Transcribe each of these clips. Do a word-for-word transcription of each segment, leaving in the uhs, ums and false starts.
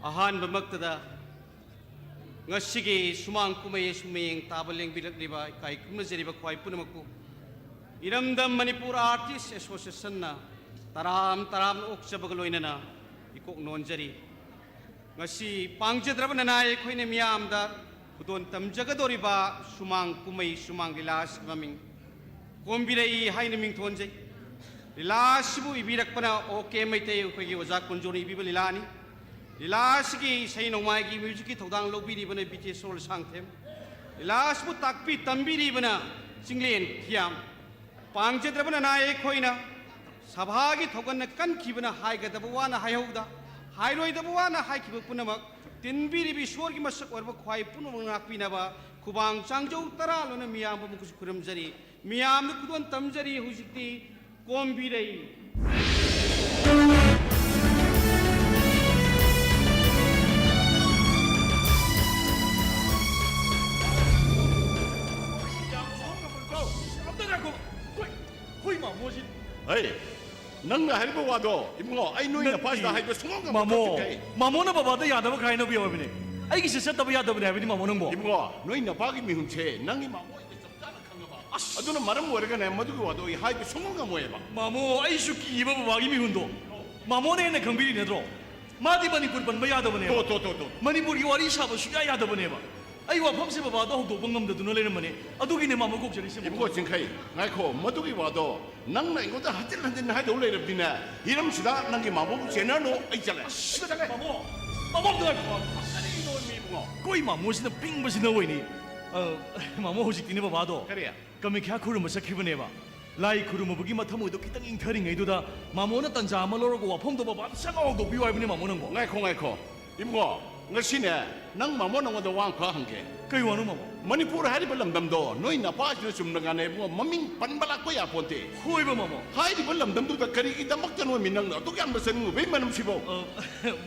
ꯑꯍꯥꯟꯕꯃꯛꯇꯗ ꯉꯁꯤꯒꯤ ꯁꯨꯃꯥꯡ ꯀꯨꯝꯍꯩ ꯑꯁꯤ ꯃꯤꯠꯌꯦꯡ ꯇꯥꯕ ꯂꯦꯡꯕꯤꯔꯛꯂꯤꯕ ꯏꯀꯥꯏ ꯈꯨꯝꯅꯖꯔꯤꯕ ꯈ꯭ꯋꯥꯏ ꯄꯨꯝꯅꯃꯛꯄꯨ ꯏꯔꯝꯗꯝ ꯃꯅꯤꯄꯨꯔ ꯑꯥꯔꯇꯤꯁ ꯑꯦꯁꯣꯁꯤꯌꯦꯁꯟꯅ ꯇꯔꯥꯝ ꯇꯔꯥꯝꯅ ꯑꯣꯛꯆꯕꯒ ꯂꯣꯏꯅꯅ ꯏꯀꯣꯛ ꯅꯣꯟꯖꯔꯤ꯫ ꯉꯁꯤ ꯄꯥꯡꯖꯗ꯭ꯔꯕ ꯅꯅꯥꯏ ꯑꯩꯈꯣꯏꯅ ꯃꯤꯌꯥꯝꯗ ꯈꯨꯗꯣꯜ ꯇꯝꯖꯒꯗꯧꯔꯤꯕ ꯁꯨꯃꯥꯡ ꯀꯨꯝꯍꯩ, ꯁꯨꯃꯥꯡ ꯂꯤꯂꯥ ꯑꯁꯤꯒꯤ ꯃꯃꯤꯡ ꯀꯣꯝꯕꯤꯔꯩ ꯍꯥꯏꯅ ꯃꯤꯡꯊꯣꯟꯖꯩ꯫ ꯂꯤꯂꯥ ꯑꯁꯤꯕꯨ ꯏꯕꯤꯔꯛꯄꯅ ꯑꯣ ꯀꯦ ꯃꯩꯇꯩ, ꯑꯩꯈꯣꯏꯒꯤ ꯑꯣꯖꯥ ꯀꯨꯟꯖꯣꯅ ꯏꯕꯤꯕ ꯂꯤꯂꯥꯅꯤ꯫ ꯂꯤꯂꯥ ꯑꯁꯤꯒꯤ ꯏꯁꯩ ꯅꯣꯡꯃꯥꯏꯒꯤ ꯃ꯭ꯌꯨꯖꯤꯛꯀꯤ ꯊꯧꯗꯥꯡ ꯂꯧꯕꯤꯔꯤꯕꯅ ꯕꯤꯇꯦꯁꯣꯔ ꯂꯩꯁꯥꯡꯊꯦꯝ꯫ ꯂꯤꯂꯥ ꯑꯁꯤꯕꯨ ꯇꯥꯛꯄꯤ ꯇꯝꯕꯤꯔꯤꯕꯅ ꯆꯤꯡꯂꯦꯟ ꯈꯤꯌꯥꯝ꯫ ꯄꯥꯡꯖꯗ꯭ꯔꯕ ꯅꯅꯥꯏ ꯑꯩꯈꯣꯏꯅ ꯁꯚꯥꯒꯤ ꯊꯧꯒꯟꯅ ꯀꯟꯈꯤꯕꯅ ꯍꯥꯏꯒꯗꯕ ꯋꯥꯅ ꯍꯥꯏꯍꯧꯗ, ꯍꯥꯏꯔꯣꯏꯗꯕ ꯋꯥꯅ ꯍꯥꯏꯈꯤꯕ ꯄꯨꯝꯅꯃꯛ ꯇꯤꯟꯕꯤꯔꯤꯕ ꯏꯁꯣꯔꯒꯤ ꯃꯁꯛ ꯑꯣꯏꯔꯕ ꯈ꯭ꯋꯥꯏ ꯄꯨꯝꯅꯃꯛ ꯉꯥꯛꯄꯤꯅꯕ ꯈꯨꯕꯥꯡ ꯆꯥꯡꯖꯧ ꯇꯔꯥ ꯂꯣꯟꯅ ꯃꯤꯌꯥꯝꯕꯨ ꯑꯃꯨꯛꯀꯁꯨ ꯈꯨꯔꯨꯝꯖꯔꯤ꯫ ꯃꯤꯌꯥꯝꯗ ꯈꯨꯗꯣꯜ ꯇꯝꯖꯔꯤ꯫ ꯍꯧꯖꯤꯛꯇꯤ ꯀꯣꯝꯕꯤꯔꯩ꯫ ꯑꯝꯇ ꯉꯥꯏꯈꯣ꯫ ꯑꯩꯈꯣꯏ, ꯑꯩꯈꯣꯏ ꯃꯥꯃꯣꯁꯤ ꯍꯩ, ꯅꯪꯅ ꯍꯥꯏꯔꯤꯕ ꯋꯥꯗꯣ, ꯏꯕꯨꯡꯉꯣ, ꯑꯩ ꯅꯣꯏ ꯅꯠꯇꯦ꯫ ꯅꯄꯥꯁꯤꯗ ꯍꯥꯏꯕ ꯁꯨꯡꯉꯝ ꯉꯝꯃꯣꯏ, ꯃꯥꯃꯣ, ꯀꯛꯆꯤꯡ ꯈꯥꯏ꯫ ꯃꯥꯃꯣꯅ ꯕꯕꯥꯗ ꯌꯥꯗꯕ ꯈꯔ ꯍꯥꯏꯅꯕ ꯌꯥꯎꯔꯕꯅꯦ꯫ ꯑꯩꯒꯤꯁꯦ ꯆꯠꯇꯕ ꯌꯥꯗꯕꯅꯦ ꯍꯥꯏꯕꯅꯤ ꯃꯥꯃꯣ ꯅꯪꯕꯣ꯫ ꯏꯕꯨꯡꯉꯣ, ꯅꯣꯏ ꯅꯄꯥꯒꯤ ꯃꯤꯍꯨꯟꯁꯦ ꯅꯪꯒꯤ ꯃꯥꯃꯣ ꯑꯣꯏꯅ ꯆꯞ ꯆꯥꯅ ꯈꯪꯉꯕ꯫ ꯑꯁ꯫ ꯑꯗꯨꯅ ꯃꯔꯝ ꯑꯣꯏꯔꯒꯅꯦ, ꯃꯗꯨꯒꯤ ꯋꯥꯗꯣ ꯑꯩ ꯍꯥꯏꯕ ꯁꯨꯡꯉꯝ ꯉꯝꯃꯣꯏꯕ꯫ ꯃꯥꯃꯣ, ꯑꯩꯁꯨ ꯀꯤꯌꯦꯕ ꯕꯕꯥꯒꯤ ꯃꯤꯍꯨꯟꯗꯣ꯫ ꯃꯥꯃꯣꯅ ꯍꯦꯟꯅ ꯈꯪꯕꯤꯔꯤ ꯅꯠꯇ꯭ꯔꯣ? ꯃꯥꯗꯤ ꯃꯅꯤꯄꯨꯔ ꯄꯟꯕ ꯌꯥꯗꯕꯅꯦꯕ꯫ ꯇꯣ, ꯇꯣ, ꯇꯣ, ꯇꯣ꯫ ꯃꯅꯤꯄꯨꯔꯒꯤ ꯋꯥꯔꯤ ꯁꯥꯕ ꯁꯨꯡꯌꯥ ꯌꯥꯗꯕꯅꯦꯕ꯫ ꯑꯩ ꯋꯥꯐꯝꯁꯦ ꯕꯕꯥꯗ ꯍꯧꯗꯣꯛꯄ ꯉꯝꯗꯗꯨꯅ ꯂꯩꯔꯝꯕꯅꯦ꯫ ꯑꯗꯨꯒꯤꯅꯦ ꯃꯥꯃꯣ ꯀꯧꯖꯔꯤꯁꯦ, ꯃꯥꯃꯣ꯫ ꯏꯕꯨꯡꯉꯣ ꯆꯤꯡꯈꯩ, ꯉꯥꯏꯈꯣ, ꯃꯗꯨꯒꯤ ꯋꯥꯗꯣ ꯅꯪꯅ ꯑꯩꯉꯣꯟꯗ ꯍꯟꯖꯤꯟ ꯍꯟꯖꯤꯟ ꯍꯥꯏꯗꯧ ꯂꯩꯔꯕꯗꯤꯅꯦ, ꯍꯤꯔꯝꯁꯤꯗ ꯅꯪꯒꯤ ꯃꯥꯃꯣꯕꯨ ꯆꯦꯟꯅꯔꯅꯨ, ꯑꯩ ꯆꯠꯂꯦ꯫ ꯑꯁ, ꯑꯩ ꯆꯠꯂꯦ꯫ ꯃꯥꯃꯣ, ꯃꯥꯃꯣ, ꯑꯝꯇ ꯉꯥꯏꯈꯣ꯫ ꯀꯔꯤꯅꯣ ꯃꯤ ꯏꯕꯨꯡꯉꯣ? ꯑꯩꯈꯣꯏ ꯃꯥꯃꯣꯁꯤꯅ ꯄꯤꯡꯕꯁꯤꯅ ꯑꯣꯏꯅꯤ꯫ ꯑ, ꯃꯥꯃꯣ, ꯍꯧꯖꯤꯛꯇꯤꯅꯦ ꯕꯕꯥꯗꯣ ꯀꯔꯤ? ꯀꯥꯃꯦꯈ꯭ꯌꯥ ꯈꯨꯔꯨꯝꯕ ꯆꯠꯈꯤꯕꯅꯦꯕ꯫ ꯂꯥꯏ ꯈꯨꯔꯨꯝꯕꯒꯤ ꯃꯊꯃꯣꯏꯗꯣ ꯈꯤꯇꯪ ꯏꯪꯊꯔꯤꯉꯩꯗꯨꯗ ꯃꯥꯃꯣꯅ ꯇꯟꯖꯥ ꯑꯃ ꯂꯧꯔꯒ ꯋꯥꯐꯝꯗꯣ ꯕꯕꯥꯗ ꯁꯠ ꯂꯥꯎ ꯍꯧꯗꯣꯛꯄꯤꯌꯨ ꯍꯥꯏꯕꯅꯦ ꯃꯥꯃꯣ ꯅꯪꯕꯣ꯫ ꯉꯥꯏꯈꯣ, ꯉꯥꯏꯈꯣ꯫ ꯏꯕꯨꯡꯉꯣ, ꯉꯁꯤꯅꯦ, ꯅꯪ ꯃꯥꯃꯣ ꯅꯉꯣꯟꯗ ꯋꯥ ꯑꯃꯈꯛ ꯍꯪꯒꯦ꯫ ꯀꯩ ꯋꯥꯅꯣ ꯃꯥꯃꯣ? ꯃꯅꯤꯄꯨꯔ ꯍꯥꯏꯔꯤꯕ ꯂꯝꯗꯝꯗꯣ ꯅꯣꯏ ꯅꯄꯥꯁꯤꯅ ꯆꯨꯝꯅ ꯉꯥꯡꯅꯩ ꯏꯕꯨꯡꯉꯣ, ꯃꯃꯤꯡ ꯄꯟꯕ ꯂꯥꯛꯄ ꯌꯥꯄꯣꯟꯇꯦ꯫ ꯍꯣꯏꯕ ꯃꯥꯃꯣ꯫ ꯍꯥꯏꯔꯤꯕ ꯂꯝꯗꯝꯗꯨꯗ ꯀꯔꯤꯒꯤꯗꯃꯛꯇꯅꯣꯃꯤ ꯅꯪꯅ ꯑꯗꯨꯛ ꯌꯥꯝꯅ ꯆꯠꯅꯤꯡꯉꯨꯕꯒꯤ ꯃꯔꯝꯁꯤꯕꯣ? ꯑ,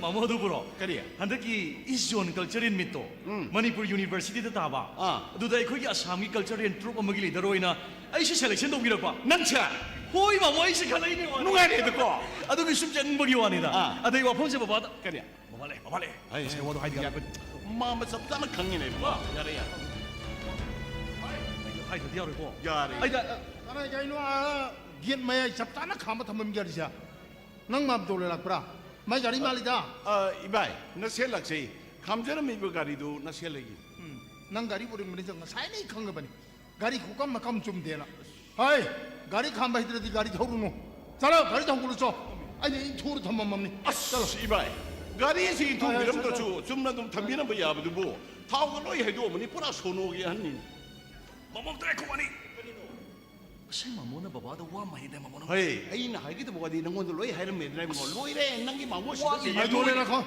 ꯃꯥꯃꯣ ꯑꯗꯨꯕꯨꯔꯣ? ꯀꯔꯤ? ꯍꯟꯗꯛꯀꯤ East Zone Cultural Meetꯇꯣ ꯎꯝ꯫ ꯃꯅꯤꯄꯨꯔ Universityꯗ ꯇꯥꯕ꯫ ꯑꯥ꯫ ꯑꯗꯨꯗ ꯑꯩꯈꯣꯏꯒꯤ ꯑꯁꯥꯝꯒꯤ cultural troupe ꯑꯃꯒꯤ leader ꯑꯣꯏꯅ ꯑꯩꯁꯦ selection ꯇꯧꯕꯤꯔꯛꯄ꯫ ꯅꯪꯁꯦ? ꯍꯣꯏ ꯃꯥꯃꯣ, ꯑꯩꯁꯦ ꯈꯜꯂꯛꯏꯅꯦ ꯃꯥꯃꯣ꯫ ꯅꯨꯡꯉꯥꯏꯔꯦꯗꯀꯣ? ꯑꯗꯨꯒꯤ ꯁꯨꯝ ꯆꯠꯅꯤꯡꯕꯒꯤ ꯋꯥꯅꯤꯗ꯫ ꯑꯥ꯫ ꯑꯗꯩ ꯋꯥꯐꯝꯁꯦ ꯕꯕꯥꯗ ꯀꯔꯤ? ꯃꯃꯥ ꯂꯥꯛꯑꯦ, ꯃꯃꯥ ꯂꯥꯛꯑꯦ꯫ ꯉꯁꯥꯏ ꯋꯥꯗꯣ ꯍꯥꯏꯗꯤ ꯌꯥꯔꯦ꯫ ꯃꯥ ꯃꯆꯞ ꯆꯥꯅ ꯈꯪꯉꯤꯅꯦ ꯏꯕꯨꯡꯉꯣ꯫ ꯌꯥꯔꯦ, ꯌꯥꯔꯦ꯫ ꯑꯩꯗꯣ ꯍꯥꯏꯗ꯭ꯔꯗꯤ ꯌꯥꯔꯣꯏꯀꯣ꯫ ꯌꯥꯔꯦ꯫ ꯑꯩꯗ, ꯑ, ꯀꯅꯥ ꯀꯩꯅꯣ, ꯑꯥ, ꯒꯦꯠ ꯃꯌꯥꯏ ꯆꯞ ꯆꯥꯅ ꯈꯥꯝꯕ ꯊꯝꯃꯝꯒꯦ ꯍꯥꯏꯔꯤꯁꯦ꯫ ꯅꯪ ꯃꯥꯝꯇꯣ ꯂꯩꯔꯛꯄ꯭ꯔꯥ? ꯃꯥꯏ ꯒꯥꯔꯤ ꯃꯥꯜꯂꯤꯗ꯫ ꯑ, ꯏꯕꯥꯏ, ꯅꯁꯦꯜꯂꯛꯁꯦ ꯈꯥꯝꯖꯔꯝꯃꯤꯕ ꯒꯥꯔꯤꯗꯨ ꯅꯁꯦꯜꯂꯒꯤ꯫ ꯎꯝ, ꯅꯪ ꯒꯥꯔꯤ ꯎꯔꯤꯕꯅꯤ, ꯉꯁꯥꯏꯅ ꯑꯩ ꯈꯪꯉꯕꯅꯤ꯫ ꯒꯥꯔꯤ ꯈꯨꯀꯝ ꯃꯀꯝ ꯆꯨꯝꯗꯦꯅ꯫ ꯍꯥꯏ, ꯒꯥꯔꯤ ꯈꯥꯝꯕ ꯍꯩꯇ꯭ꯔꯗꯤ ꯒꯥꯔꯤ ꯊꯧꯔꯨꯅꯨ꯫ ꯆꯠꯂꯣ, ꯒꯥꯔꯤ ꯊꯧꯒꯠꯂꯨ ꯆꯣ꯫ ꯑꯩꯅ ꯏꯟꯊꯨꯔ ꯊꯝꯃꯝꯃꯝꯅꯤ꯫ ꯆꯠꯂꯣ꯫ ꯑꯁ, ꯏꯕꯥꯏ, ꯒꯥꯔꯤꯁꯤ ꯏꯟꯊꯨꯕꯤꯔꯝꯗ꯭ꯔꯁꯨ ꯍꯣꯏ, ꯍꯣꯏ, ꯆꯨꯝꯅ ꯑꯗꯨꯝ ꯊꯝꯕꯤꯔꯝꯕ ꯌꯥꯕꯗꯨꯕꯨ ꯊꯥꯎꯒ ꯂꯣꯏ ꯍꯩꯗꯣꯛꯑꯝꯃꯅꯤ, ꯄꯨꯔꯥ ꯁꯣꯅꯣꯒꯤ ꯑꯍꯟꯅꯤꯅꯦ꯫ ꯃꯃꯣꯝꯇ ꯉꯥꯏꯈꯣ ꯋꯥꯅꯤ꯫ ꯉꯁꯤ ꯃꯃꯣꯅ ꯕꯕꯥꯗ ꯋꯥ ꯑꯃ ꯍꯥꯏꯗꯥꯏ, ꯃꯃꯣꯅ? ꯍꯣꯏ, ꯑꯩꯅ ꯍꯥꯏꯒꯗꯕ ꯋꯥꯗꯤ ꯅꯪꯉꯣꯟꯗ ꯂꯣꯏ ꯍꯥꯏꯔꯝꯃꯦꯗꯅ, ꯏꯕꯨꯡꯉꯣ꯫ ꯂꯣꯏꯔꯦ, ꯅꯪꯒꯤ ꯃꯥꯡꯒꯣꯜꯁꯤꯗ ꯋꯥꯁꯤ ꯁꯤꯟꯅꯗꯣꯔꯦ꯫ ꯍꯥꯏꯗꯣꯔꯦ, ꯂꯥꯛꯈꯣ꯫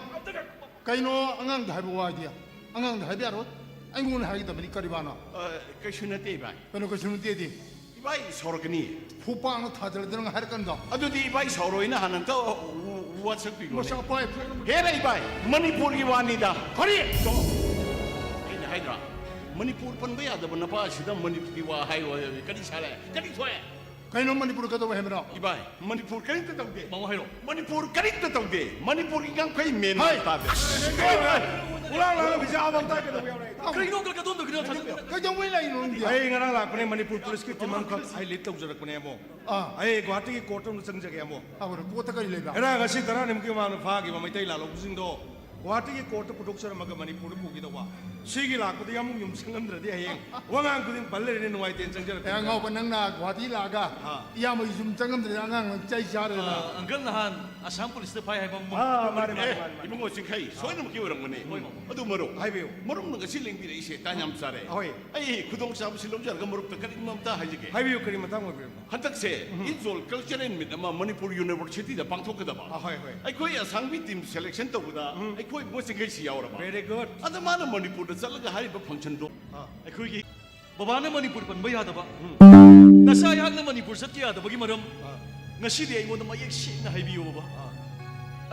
ꯀꯩꯅꯣ ꯑꯉꯥꯡꯗ ꯍꯥꯏꯕ ꯋꯥꯗꯤ? ꯑꯉꯥꯡꯗ ꯍꯥꯏꯕ ꯌꯥꯔꯣꯏ꯫ ꯑꯩꯉꯣꯟꯗ ꯍꯥꯏꯒꯗꯕꯅꯤ, ꯀꯔꯤꯕꯥꯅꯣ? ꯑ, ꯀꯩꯁꯨ ꯅꯠꯇꯦ, ꯏꯕꯥꯏ꯫ ꯀꯩꯅꯣ ꯀꯩꯁꯨ ꯅꯠꯇꯦꯗꯤ? ꯏꯕꯥꯏ ꯁꯥꯎꯔꯛꯀꯅꯤ꯫ ꯐꯨꯄꯥꯛꯅ ꯊꯥꯖꯤꯜꯂꯗꯅ ꯍꯥꯏꯔꯛꯀꯅꯨꯗꯣ꯫ ꯑꯗꯨꯗꯤ ꯏꯕꯥꯏ ꯁꯥꯎꯔꯣꯏꯅ ꯍꯥꯟꯅ ꯑꯝꯇ ꯋꯥ-, ꯋꯥꯁꯛꯄꯤꯈꯣꯅꯦ꯫ ꯃꯁꯥ ꯄꯥꯏ ꯐꯨ-, ꯍꯦꯔꯥ ꯏꯕꯥꯏ, ꯃꯅꯤꯄꯨꯔꯒꯤ ꯋꯥꯅꯤꯗ꯫ ꯀꯔꯤ? ꯑꯩꯅ ꯍꯥꯏꯗ꯭ꯔꯥ? ꯃꯅꯤꯄꯨꯔ ꯄꯟꯕ ꯌꯥꯗꯕ ꯅꯄꯥ ꯑꯁꯤꯗ ꯃꯅꯤꯄꯨꯔꯒꯤ ꯋꯥ ꯍꯥꯏꯌꯣ ꯍꯥꯏꯕ ꯀꯔꯤ ꯁꯥꯔꯦ? ꯀꯔꯤ ꯊꯣꯛꯑꯦ? ꯀꯩꯅꯣ ꯃꯅꯤꯄꯨꯔ ꯀꯩꯗꯧꯋꯦ ꯍꯥꯏꯕꯅꯣ? ꯏꯕꯥꯏ, ꯃꯅꯤꯄꯨꯔ ꯀꯔꯤꯝꯇ ꯇꯧꯗꯦ꯫ ꯃꯃꯥ ꯍꯥꯏꯔꯣ꯫ ꯃꯅꯤꯄꯨꯔ ꯀꯔꯤꯝꯇ ꯇꯧꯗꯦ꯫ ꯃꯅꯤꯄꯨꯔꯒꯤ ꯉꯥꯡꯐꯩ ꯃꯦꯟ ꯍꯥꯏ꯫ ꯇꯥꯗꯦ꯫ ꯄꯨꯂꯥꯡ ꯂꯥꯡꯕꯁꯤ ꯑꯥ ꯃꯝꯇꯥ ꯀꯩꯗꯧꯕ ꯌꯥꯎꯔꯦ? ꯀꯩꯅꯣ ꯀ-, ꯀꯗꯣꯝꯗꯒꯤꯅꯣ ꯊꯥꯖꯤꯟ-, ꯀꯩꯗꯧꯕꯩ ꯂꯥꯛꯏꯅꯣ ꯅꯪꯗꯤ? ꯑꯩ ꯉꯔꯥꯡ ꯂꯥꯛꯄꯅꯦ, ꯃꯅꯤꯄꯨꯔ ꯄꯨꯂꯤꯁꯀꯤ ꯇꯤꯝ ꯑꯃꯈꯛ ꯑꯩ ꯂꯤꯗ ꯇꯧꯖꯔꯛꯄꯅꯦ, ꯑꯃꯨꯛ꯫ ꯑꯥ꯫ ꯑꯩ ꯒꯨꯋꯥꯍꯥꯇꯤꯒꯤ ꯀꯣꯔꯠ ꯑꯃꯗ ꯆꯪꯖꯒꯦ, ꯑꯃꯨꯛ꯫ ꯑꯥ, ꯀꯣꯔꯠꯇ ꯀꯔꯤ ꯂꯩꯕ? ꯉꯔꯥꯡ ꯉꯁꯤ ꯇꯔꯥꯅꯤꯃꯨꯛꯀꯤ ꯃꯃꯥꯡꯗ ꯐꯥꯈꯤꯕ ꯃꯩꯇꯩ ꯂꯥꯜꯍꯧꯕꯁꯤꯡꯗꯣ ꯒꯨꯋꯥꯍꯥꯇꯤꯒꯤ ꯀꯣꯔꯠꯇ ꯄꯨꯊꯣꯛꯆꯔꯝꯃꯒ ꯃꯅꯤꯄꯨꯔꯗ ꯄꯨꯈꯤꯗꯧꯕ꯫ ꯁꯤꯒꯤ ꯂꯥꯛꯄꯗ ꯌꯥꯝ ꯌꯨꯝ ꯁꯪꯉꯝꯗ꯭ꯔꯗꯤ ꯍꯌꯦꯡ ꯋꯥꯉꯥꯡ ꯈꯨꯗꯤꯡ ꯄꯜ ꯂꯩꯔꯦꯅꯦ, ꯅꯨꯡꯉꯥꯏꯇꯦꯅ ꯆꯪꯖꯔꯛꯄꯅꯦ꯫ ꯑꯦ, ꯑꯉꯥꯎꯕ, ꯅꯪꯅ ꯒꯨꯋꯥꯍꯥꯇꯤ ꯂꯥꯛꯑꯒ ꯑꯥ꯫ ꯏꯌꯥꯝꯕꯒꯤ ꯌꯨꯝ ꯆꯪꯉꯝꯗ꯭ꯔꯗꯤ ꯑꯉꯥꯡ ꯅꯪ ꯆꯩ ꯆꯥꯔꯦꯅ꯫ ꯑꯥ, ꯑꯪꯀꯜ ꯅꯍꯥꯟ ꯑꯁꯥꯝ ꯄꯨꯂꯤꯁꯇ ꯐꯥꯏ ꯍꯥꯏꯕ ꯑꯃ꯫ ꯑꯥ, ꯃꯥꯅꯦ, ꯃꯥꯅꯦ, ꯑꯦ, ꯃꯥꯅꯦ, ꯃꯥꯅꯦ꯫ ꯏꯕꯨꯡꯉꯣ ꯆꯤꯡꯈꯩ, ꯁꯣꯏꯗꯅꯃꯛꯀꯤ ꯑꯣꯏꯔꯝꯒꯅꯤ꯫ ꯍꯣꯏ, ꯃꯥꯃ꯫ ꯑꯗꯨ ꯃꯔꯨꯞ, ꯍꯥꯏꯕꯤꯌꯨ꯫ ꯃꯔꯨꯞꯅ ꯉꯁꯤ ꯂꯦꯡꯕꯤꯔꯛꯏꯁꯦ ꯇꯥꯟ ꯌꯥꯝ ꯆꯥꯔꯦ꯫ ꯍꯣꯏ꯫ ꯑꯩ ꯈꯨꯗꯣꯡꯆꯥꯕꯁꯤ ꯂꯧꯖꯔꯒ ꯃꯔꯨꯞꯇ ꯀꯔꯤꯒꯨꯝꯕ ꯑꯝꯇ ꯍꯥꯏꯖꯒꯦ꯫ ꯍꯥꯏꯕꯤꯌꯨ, ꯀꯔꯤ ꯃꯇꯥꯡ ꯑꯣꯏꯕꯤꯔꯕꯅꯣ? ꯍꯟꯗꯛꯁꯦ ꯎꯝ꯫ ꯏꯟꯖꯣꯜ ꯀꯜꯆꯔꯦꯜ ꯃꯤꯠ ꯑꯃ ꯃꯅꯤꯄꯨꯔ ꯌꯨꯅꯤꯚꯔꯁꯤꯇꯤꯗ ꯄꯥꯡꯊꯣꯛꯀꯗꯕ꯫ ꯑꯥ, ꯍꯣꯏ, ꯍꯣꯏ꯫ ꯑꯩꯈꯣꯏ ꯑꯁꯥꯝꯒꯤ ꯇꯤꯝ ꯁꯦꯂꯦꯛꯁꯟ ꯇꯧꯕꯗ ꯎꯝ꯫ ꯑꯩꯈꯣꯏ ꯃꯣꯏ ꯆꯤꯡꯈꯩꯁꯤ ꯌꯥꯎꯔꯕ꯫ Very good꯫ ꯑꯗ ꯃꯥꯅ ꯃꯅꯤꯄꯨꯔꯗ ꯆꯠꯂꯒ ꯍꯥꯏꯔꯤꯕ ꯐꯪꯁꯟꯗꯣ ꯑꯥ꯫ ꯑꯩꯈꯣꯏꯒꯤ ꯕꯕꯥꯅ ꯃꯅꯤꯄꯨꯔ ꯄꯟꯕ ꯌꯥꯗꯕ, ꯎꯝ꯫ ꯅꯆꯥ ꯑꯩꯍꯥꯛꯅ ꯃꯅꯤꯄꯨꯔ ꯆꯠꯄ ꯌꯥꯗꯕꯒꯤ ꯃꯔꯝ ꯑꯥ꯫ ꯉꯁꯤꯗꯤ ꯑꯩꯉꯣꯟꯗ ꯃꯌꯦꯛ ꯁꯦꯡꯅ ꯍꯥꯏꯕꯤꯌꯨ, ꯕꯕꯥ꯫ ꯑꯥ꯫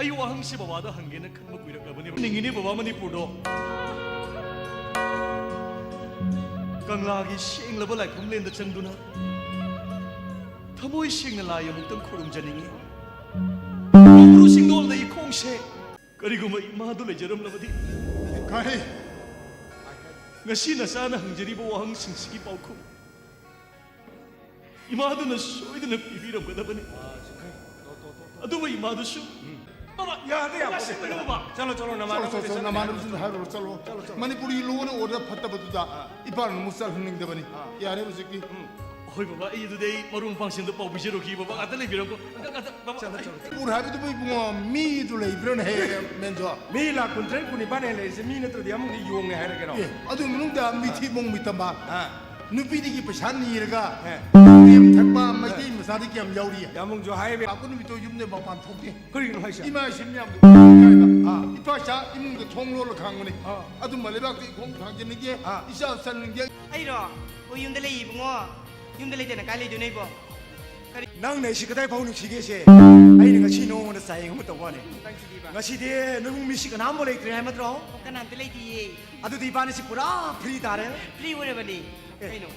ꯑꯩ ꯋꯥꯍꯪꯁꯦ ꯕꯕꯥꯗ ꯍꯪꯒꯦꯅ ꯈꯟꯕ ꯀꯨꯏꯔꯛꯂꯕꯅꯤ꯫ ꯅꯤꯡꯉꯤꯅꯦ, ꯕꯕꯥ, ꯃꯅꯤꯄꯨꯔꯗꯣ ꯀꯪꯂꯥꯒꯤ ꯁꯦꯡꯂꯕ ꯂꯥꯏꯐꯝꯂꯦꯟꯗ ꯆꯪꯗꯨꯅ ꯊꯃꯣꯏ ꯁꯦꯡꯅ ꯂꯥꯏ ꯑꯃꯨꯛꯇꯪ ꯈꯨꯔꯨꯝꯖꯅꯤꯡꯉꯤ꯫ ꯎꯈ꯭ꯔꯨꯜ ꯆꯤꯡꯗꯣꯜꯗ ꯏꯈꯣꯡꯁꯦ ꯀꯔꯤꯒꯨꯝꯕ ꯏꯃꯥꯗꯨ ꯂꯩꯖꯔꯝꯂꯕꯗꯤ, ꯀꯥꯏ? ꯉꯁꯤ ꯅꯆꯥꯅ ꯍꯪꯖꯔꯤꯕ ꯋꯥꯍꯪꯁꯤꯡꯁꯤꯒꯤ ꯄꯥꯎꯈꯨꯝ ꯏꯃꯥꯗꯨꯅ ꯁꯣꯏꯗꯅ ꯄꯤꯕꯤꯔꯝꯒꯗꯕꯅꯤ꯫ ꯑꯗꯨꯕꯨ ꯏꯃꯥꯗꯨꯁꯨ, ꯕꯕꯥ, ꯌꯥꯗꯦ, ꯌꯥꯗꯦ꯫ ꯉꯁꯤꯡꯕꯤꯔꯣ, ꯕꯕꯥ꯫ ꯆꯠꯂꯣ, ꯆꯠꯂꯣ, ꯆꯠꯂꯣ, ꯅꯃꯥꯟꯅꯕꯁꯤꯡꯗ ꯍꯥꯏꯔꯨꯔꯣ, ꯆꯠꯂꯣ꯫ ꯆꯠꯂꯣ, ꯆꯠꯂꯣ꯫ ꯃꯅꯤꯄꯨꯔꯤ ꯂꯣꯟꯅ ꯑꯣꯔꯗꯔ ꯐꯠꯇꯕꯗꯨꯗ ꯑꯥ꯫ ꯏꯄꯥꯅ ꯑꯃꯨꯛ ꯆꯠꯍꯟꯅꯤꯡꯗꯕꯅꯤ꯫ ꯑꯥ꯫ ꯌꯥꯔꯦ ꯍꯧꯖꯤꯛꯇꯤ꯫ ꯎꯝ꯫ ꯍꯣꯏ, ꯕꯕꯥ, ꯑꯩ ꯑꯗꯨꯗꯤ ꯑꯩ ꯃꯔꯨꯞ ꯃꯄꯥꯡꯁꯤꯡꯗ ꯄꯥꯎ ꯄꯤꯖꯔꯨꯈꯤ, ꯕꯕꯥ, ꯉꯥꯛꯇ ꯂꯩꯕꯤꯔꯝꯀꯣ꯫ ꯉꯥꯛꯇ, ꯉꯥꯛꯇ, ꯕꯕꯥ, ꯆꯠꯂꯣ, ꯑꯩ ꯆꯠꯂꯣ꯫ ꯃꯅꯤꯄꯨꯔ ꯍꯥꯏꯕꯗꯨꯕꯨ ꯏꯕꯨꯡꯉꯣ, ꯃꯤꯗꯨ ꯂꯩꯕ꯭ꯔꯥꯅꯦ, ꯍꯦ, ꯃꯦꯟꯖꯣ? ꯃꯤ ꯂꯥꯛ ꯀꯨꯟꯇꯔꯦꯠ, ꯀꯨꯟꯅꯤꯄꯥꯟ ꯍꯦꯟꯅ ꯂꯩꯔꯤꯁꯦ ꯃꯤ ꯅꯠꯇ꯭ꯔꯗꯤ ꯑꯃꯨꯛ ꯌꯣꯡꯅꯦ ꯍꯥꯏꯔꯒꯦꯔꯣ? ꯑꯦ, ꯑꯗꯨ ꯃꯅꯨꯡꯗ ꯃꯤꯊꯤ ꯃꯣꯡ ꯃꯤꯇꯝꯕ, ꯑꯥ꯫ ꯅꯨꯄꯤꯗꯒꯤ ꯄꯩꯁꯥ ꯅꯤꯔꯒ, ꯑꯦ꯫ ꯌꯨ ꯊꯛꯄ ꯃꯩꯇꯩ ꯃꯆꯥꯗꯤ ꯀꯌꯥꯝ ꯌꯥꯎꯔꯤ? ꯌꯥꯝꯕꯨꯡꯁꯨ ꯍꯥꯏꯔꯦ꯫ ꯂꯥꯛꯄ ꯅꯨꯃꯤꯠꯇꯣ ꯌꯨꯝꯗꯩ ꯃꯄꯥꯟ ꯊꯣꯛꯇꯦ꯫ ꯀꯔꯤꯒꯤꯅꯣ ꯍꯥꯏꯁꯦ? ꯏꯃꯥ ꯏꯁꯤꯡ ꯃꯌꯥꯝꯗꯣ ꯏꯀꯥꯏꯕ꯫ ꯑꯥ꯫ ꯏꯄꯥ ꯏꯆꯥ ꯏꯃꯨꯡꯗ ꯊꯣꯡ ꯂꯣꯜꯂ ꯈꯥꯡꯕꯅꯤ꯫ ꯑꯥ꯫ ꯑꯗꯨꯝꯕ ꯂꯩꯕꯥꯛꯇ ꯏꯈꯣꯡ ꯊꯥꯡꯖꯟꯅꯤꯡꯗꯦ, ꯑꯥ꯫ ꯏꯆꯥ ꯆꯟꯅꯤꯡꯗꯦ꯫ ꯑꯩꯔꯣ? ꯑꯣ, ꯌꯨꯝꯗ ꯂꯩ ꯏꯕꯨꯡꯉꯣ꯫ ꯌꯨꯝꯗ ꯂꯩꯇꯅ ꯀꯥꯏ ꯂꯩꯗꯣꯏꯅꯣ ꯏꯕꯣ? ꯀꯔꯤ? ꯅꯪꯅ ꯑꯩꯁꯤ ꯀꯗꯥꯏ ꯐꯥꯎ ꯅꯨꯡꯁꯤꯒꯦꯁꯦ? ꯑꯩꯅ ꯉꯁꯤ ꯅꯉꯣꯟꯗ ꯆꯥꯌꯦꯡ ꯑꯃ ꯇꯧꯕ ꯋꯥꯅꯤ꯫ ꯅꯪꯁꯤꯗꯤꯕ꯫ ꯉꯁꯤꯗꯤ ꯅꯕꯨꯡ ꯃꯤꯁꯤ ꯀꯅꯥꯝꯕꯨ ꯂꯩꯇ꯭ꯔꯦ ꯍꯥꯏ ꯅꯠꯇ꯭ꯔꯣ? ꯑꯣ, ꯀꯅꯥꯝꯇ ꯂꯩꯇꯤꯌꯦ꯫ ꯑꯗꯨꯗꯤ ꯏꯕꯥꯅꯤꯁꯤ ꯄꯨꯔꯥ ꯐ꯭ꯔꯤ ꯇꯥꯔꯦ꯫ ꯐ꯭ꯔꯤ ꯑꯣꯏꯔꯕꯅꯤ꯫ ꯑꯦ꯫ ꯀꯩꯅꯣ?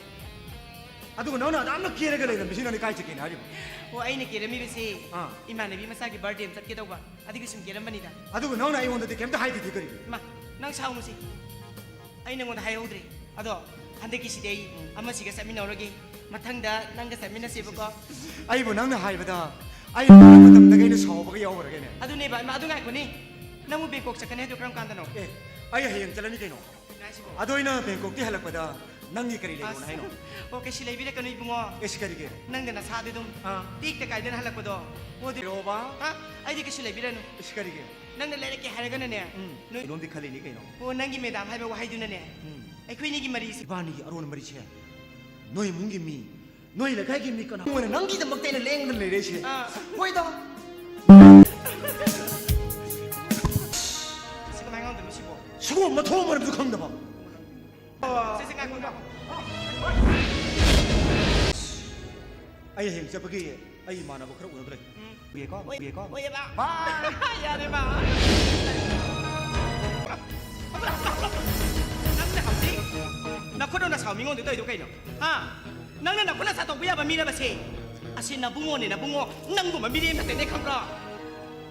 ꯑꯗꯨꯒ ꯅꯪꯅ ꯑꯗꯥꯝꯅ ꯀꯦꯔꯒ ꯂꯩꯔꯝꯃꯤꯁꯤ ꯅꯪꯗꯤ ꯀꯥꯏ ꯆꯠꯀꯦꯅ ꯍꯥꯏꯔꯤꯕ? ꯑꯣ, ꯑꯩꯅ ꯀꯦꯔꯝꯃꯤꯕꯁꯤ ꯑꯥ꯫ ꯏꯃꯥꯟꯅꯕꯤ ꯃꯆꯥꯒꯤ ꯕꯥꯔꯗꯦ ꯑꯃ ꯆꯠꯀꯦ ꯇꯧꯕ, ꯑꯗꯨꯒꯤ ꯁꯨꯝ ꯀꯦꯔꯝꯕꯅꯤꯗ꯫ ꯑꯗꯨꯒ ꯅꯪꯅ ꯑꯩꯉꯣꯟꯗꯗꯤ ꯀꯩꯝꯇ ꯍꯥꯏꯗꯦꯗꯤ ꯀꯔꯤꯒꯤ? ꯃꯥ, ꯅꯪ ꯁꯥꯎꯅꯨꯁꯤ꯫ ꯑꯩ ꯅꯪꯉꯣꯟꯗ ꯍꯥꯏꯍꯧꯗ꯭ꯔꯦ꯫ ꯑꯗꯣ ꯍꯟꯗꯛꯀꯤꯁꯤꯗꯤ ꯑꯩ ꯑꯃꯁꯤꯒ ꯆꯠꯃꯤꯟꯅꯧꯔꯒꯦ꯫ ꯃꯊꯪꯗ ꯅꯪꯒ ꯆꯠꯃꯤꯟꯅꯁꯦꯕꯀꯣ꯫ ꯑꯩꯕꯨ ꯅꯪꯅ ꯍꯥꯏꯕꯗ ꯑꯩꯅ ꯃꯇꯝꯗꯒꯤ ꯑꯩꯅ ꯁꯥꯎꯕꯒ ꯌꯥꯎꯈ꯭ꯔꯒꯦꯅꯦ꯫ ꯑꯗꯨꯅꯦꯕ, ꯏꯃꯥ, ꯑꯗꯨ ꯉꯥꯏꯈꯣꯅꯦ꯫ ꯅꯪꯕꯨ ꯕꯦꯡꯀꯣꯛ ꯆꯠꯀꯅꯤ ꯍꯥꯏꯗꯣ ꯀꯔꯝ ꯀꯥꯟꯗꯅꯣ? ꯑꯦ, ꯑꯩ ꯍꯌꯦꯡ ꯆꯠꯂꯅꯤ ꯀꯩꯅꯣ꯫ ꯀꯩꯅꯣ ꯍꯥꯏꯁꯤꯕꯣ? ꯑꯗꯣ ꯑꯩꯅ ꯕꯦꯡꯀꯣꯛꯇꯤ ꯍꯜꯂꯛꯄꯗ ꯅꯪꯒꯤ ꯀꯔꯤ ꯂꯩꯔꯣꯅ ꯑꯁ, ꯍꯥꯏꯅꯣ? ꯑꯣ, ꯀꯩꯁꯨ ꯂꯩꯕꯤꯔꯛꯀꯅꯨ ꯏꯕꯨꯡꯉꯣ꯫ ꯑꯦꯁ, ꯀꯔꯤꯒꯤ? ꯅꯪꯅ ꯅꯁꯥꯗꯤ ꯑꯗꯨꯝ ꯑꯥ꯫ ꯇꯦꯛꯇ ꯀꯥꯏꯗꯅ ꯍꯜꯂꯛꯄꯗꯣ꯫ ꯑꯣ, ꯑꯗꯨ ꯂꯩꯔꯣꯕ? ꯍꯥ? ꯑꯩꯗꯤ ꯀꯩꯁꯨ ꯂꯩꯕꯤꯔꯅꯨ꯫ ꯑꯦꯁ, ꯀꯔꯤꯒꯤ? ꯅꯪꯅ ꯂꯩꯔꯛꯀꯦ ꯍꯥꯏꯔꯒꯅꯅꯦ, ꯎꯝ꯫ ꯅꯣꯏ ꯀꯩꯅꯣꯝꯗꯤ ꯈꯜꯂꯤꯅꯤ ꯀꯩꯅꯣ꯫ ꯑꯣ, ꯅꯪꯒꯤ ꯃꯦꯗꯥꯝ ꯍꯥꯏꯕ ꯋꯥꯍꯩꯗꯨꯅꯅꯦ, ꯎꯝ꯫ ꯑꯩꯈꯣꯏꯅꯤꯒꯤ ꯃꯔꯤꯁꯦ ꯏꯕꯥꯅꯤꯒꯤ ꯑꯔꯣꯟ ꯃꯔꯤꯁꯦ ꯅꯣꯏ ꯏꯃꯨꯡꯒꯤ ꯃꯤ, ꯅꯣꯏ ꯂꯩꯀꯥꯏꯒꯤ ꯃꯤ ꯀꯅꯥ? ꯃꯣꯏꯅ ꯅꯪꯒꯤꯗꯃꯛꯇ ꯑꯩꯅ ꯂꯦꯡꯗꯅ ꯂꯩꯔꯛꯏꯁꯦ꯫ ꯑꯥ꯫ ꯍꯣꯏꯗ꯫ ꯁꯤ ꯀꯃꯥꯏꯅ ꯉꯥꯡꯗꯣꯏꯅꯣ ꯁꯤꯕꯣ? ꯁꯤꯒꯨꯝꯕ ꯃꯊꯣꯡ ꯃꯔꯝꯁꯨ ꯈꯪꯗꯕ꯫ ꯁꯦ, ꯁꯦ, ꯉꯥꯏꯈꯣ, ꯉꯥꯏꯈꯣ꯫ ꯑꯩ ꯍꯌꯦꯡ ꯆꯠꯄꯒꯤ ꯑꯩ ꯏꯃꯥꯟꯅꯕ ꯈꯔ ꯎꯅꯗ꯭ꯔꯦ꯫ ꯎꯝ꯫ ꯎꯒꯦꯀꯣ, ꯍꯣꯏ, ꯎꯒꯦꯀꯣ꯫ ꯍꯣꯏ, ꯏꯃꯥ꯫ ꯕꯥꯏ꯫ ꯌꯥꯔꯦ, ꯏꯃꯥ꯫ ꯅꯪꯅ ꯍꯧꯖꯤꯛ ꯅꯈꯨꯠꯅ ꯅꯁꯥꯎ ꯃꯤꯉꯣꯟꯗ ꯇꯧꯔꯤꯗꯣ ꯀꯩꯅꯣ? ꯍꯥ? ꯅꯪꯅ ꯅꯈꯨꯠ ꯅꯁꯥ ꯇꯧꯕ ꯌꯥꯕ ꯃꯤꯔꯕꯁꯦ? ꯑꯁꯤ ꯅꯕꯨꯡꯉꯣꯅꯦ, ꯅꯕꯨꯡꯉꯣ꯫ ꯅꯪꯒꯨꯝꯕ ꯃꯤꯔꯦꯝ ꯅꯠꯇꯦꯅꯦ, ꯈꯪꯕ꯭ꯔꯣ?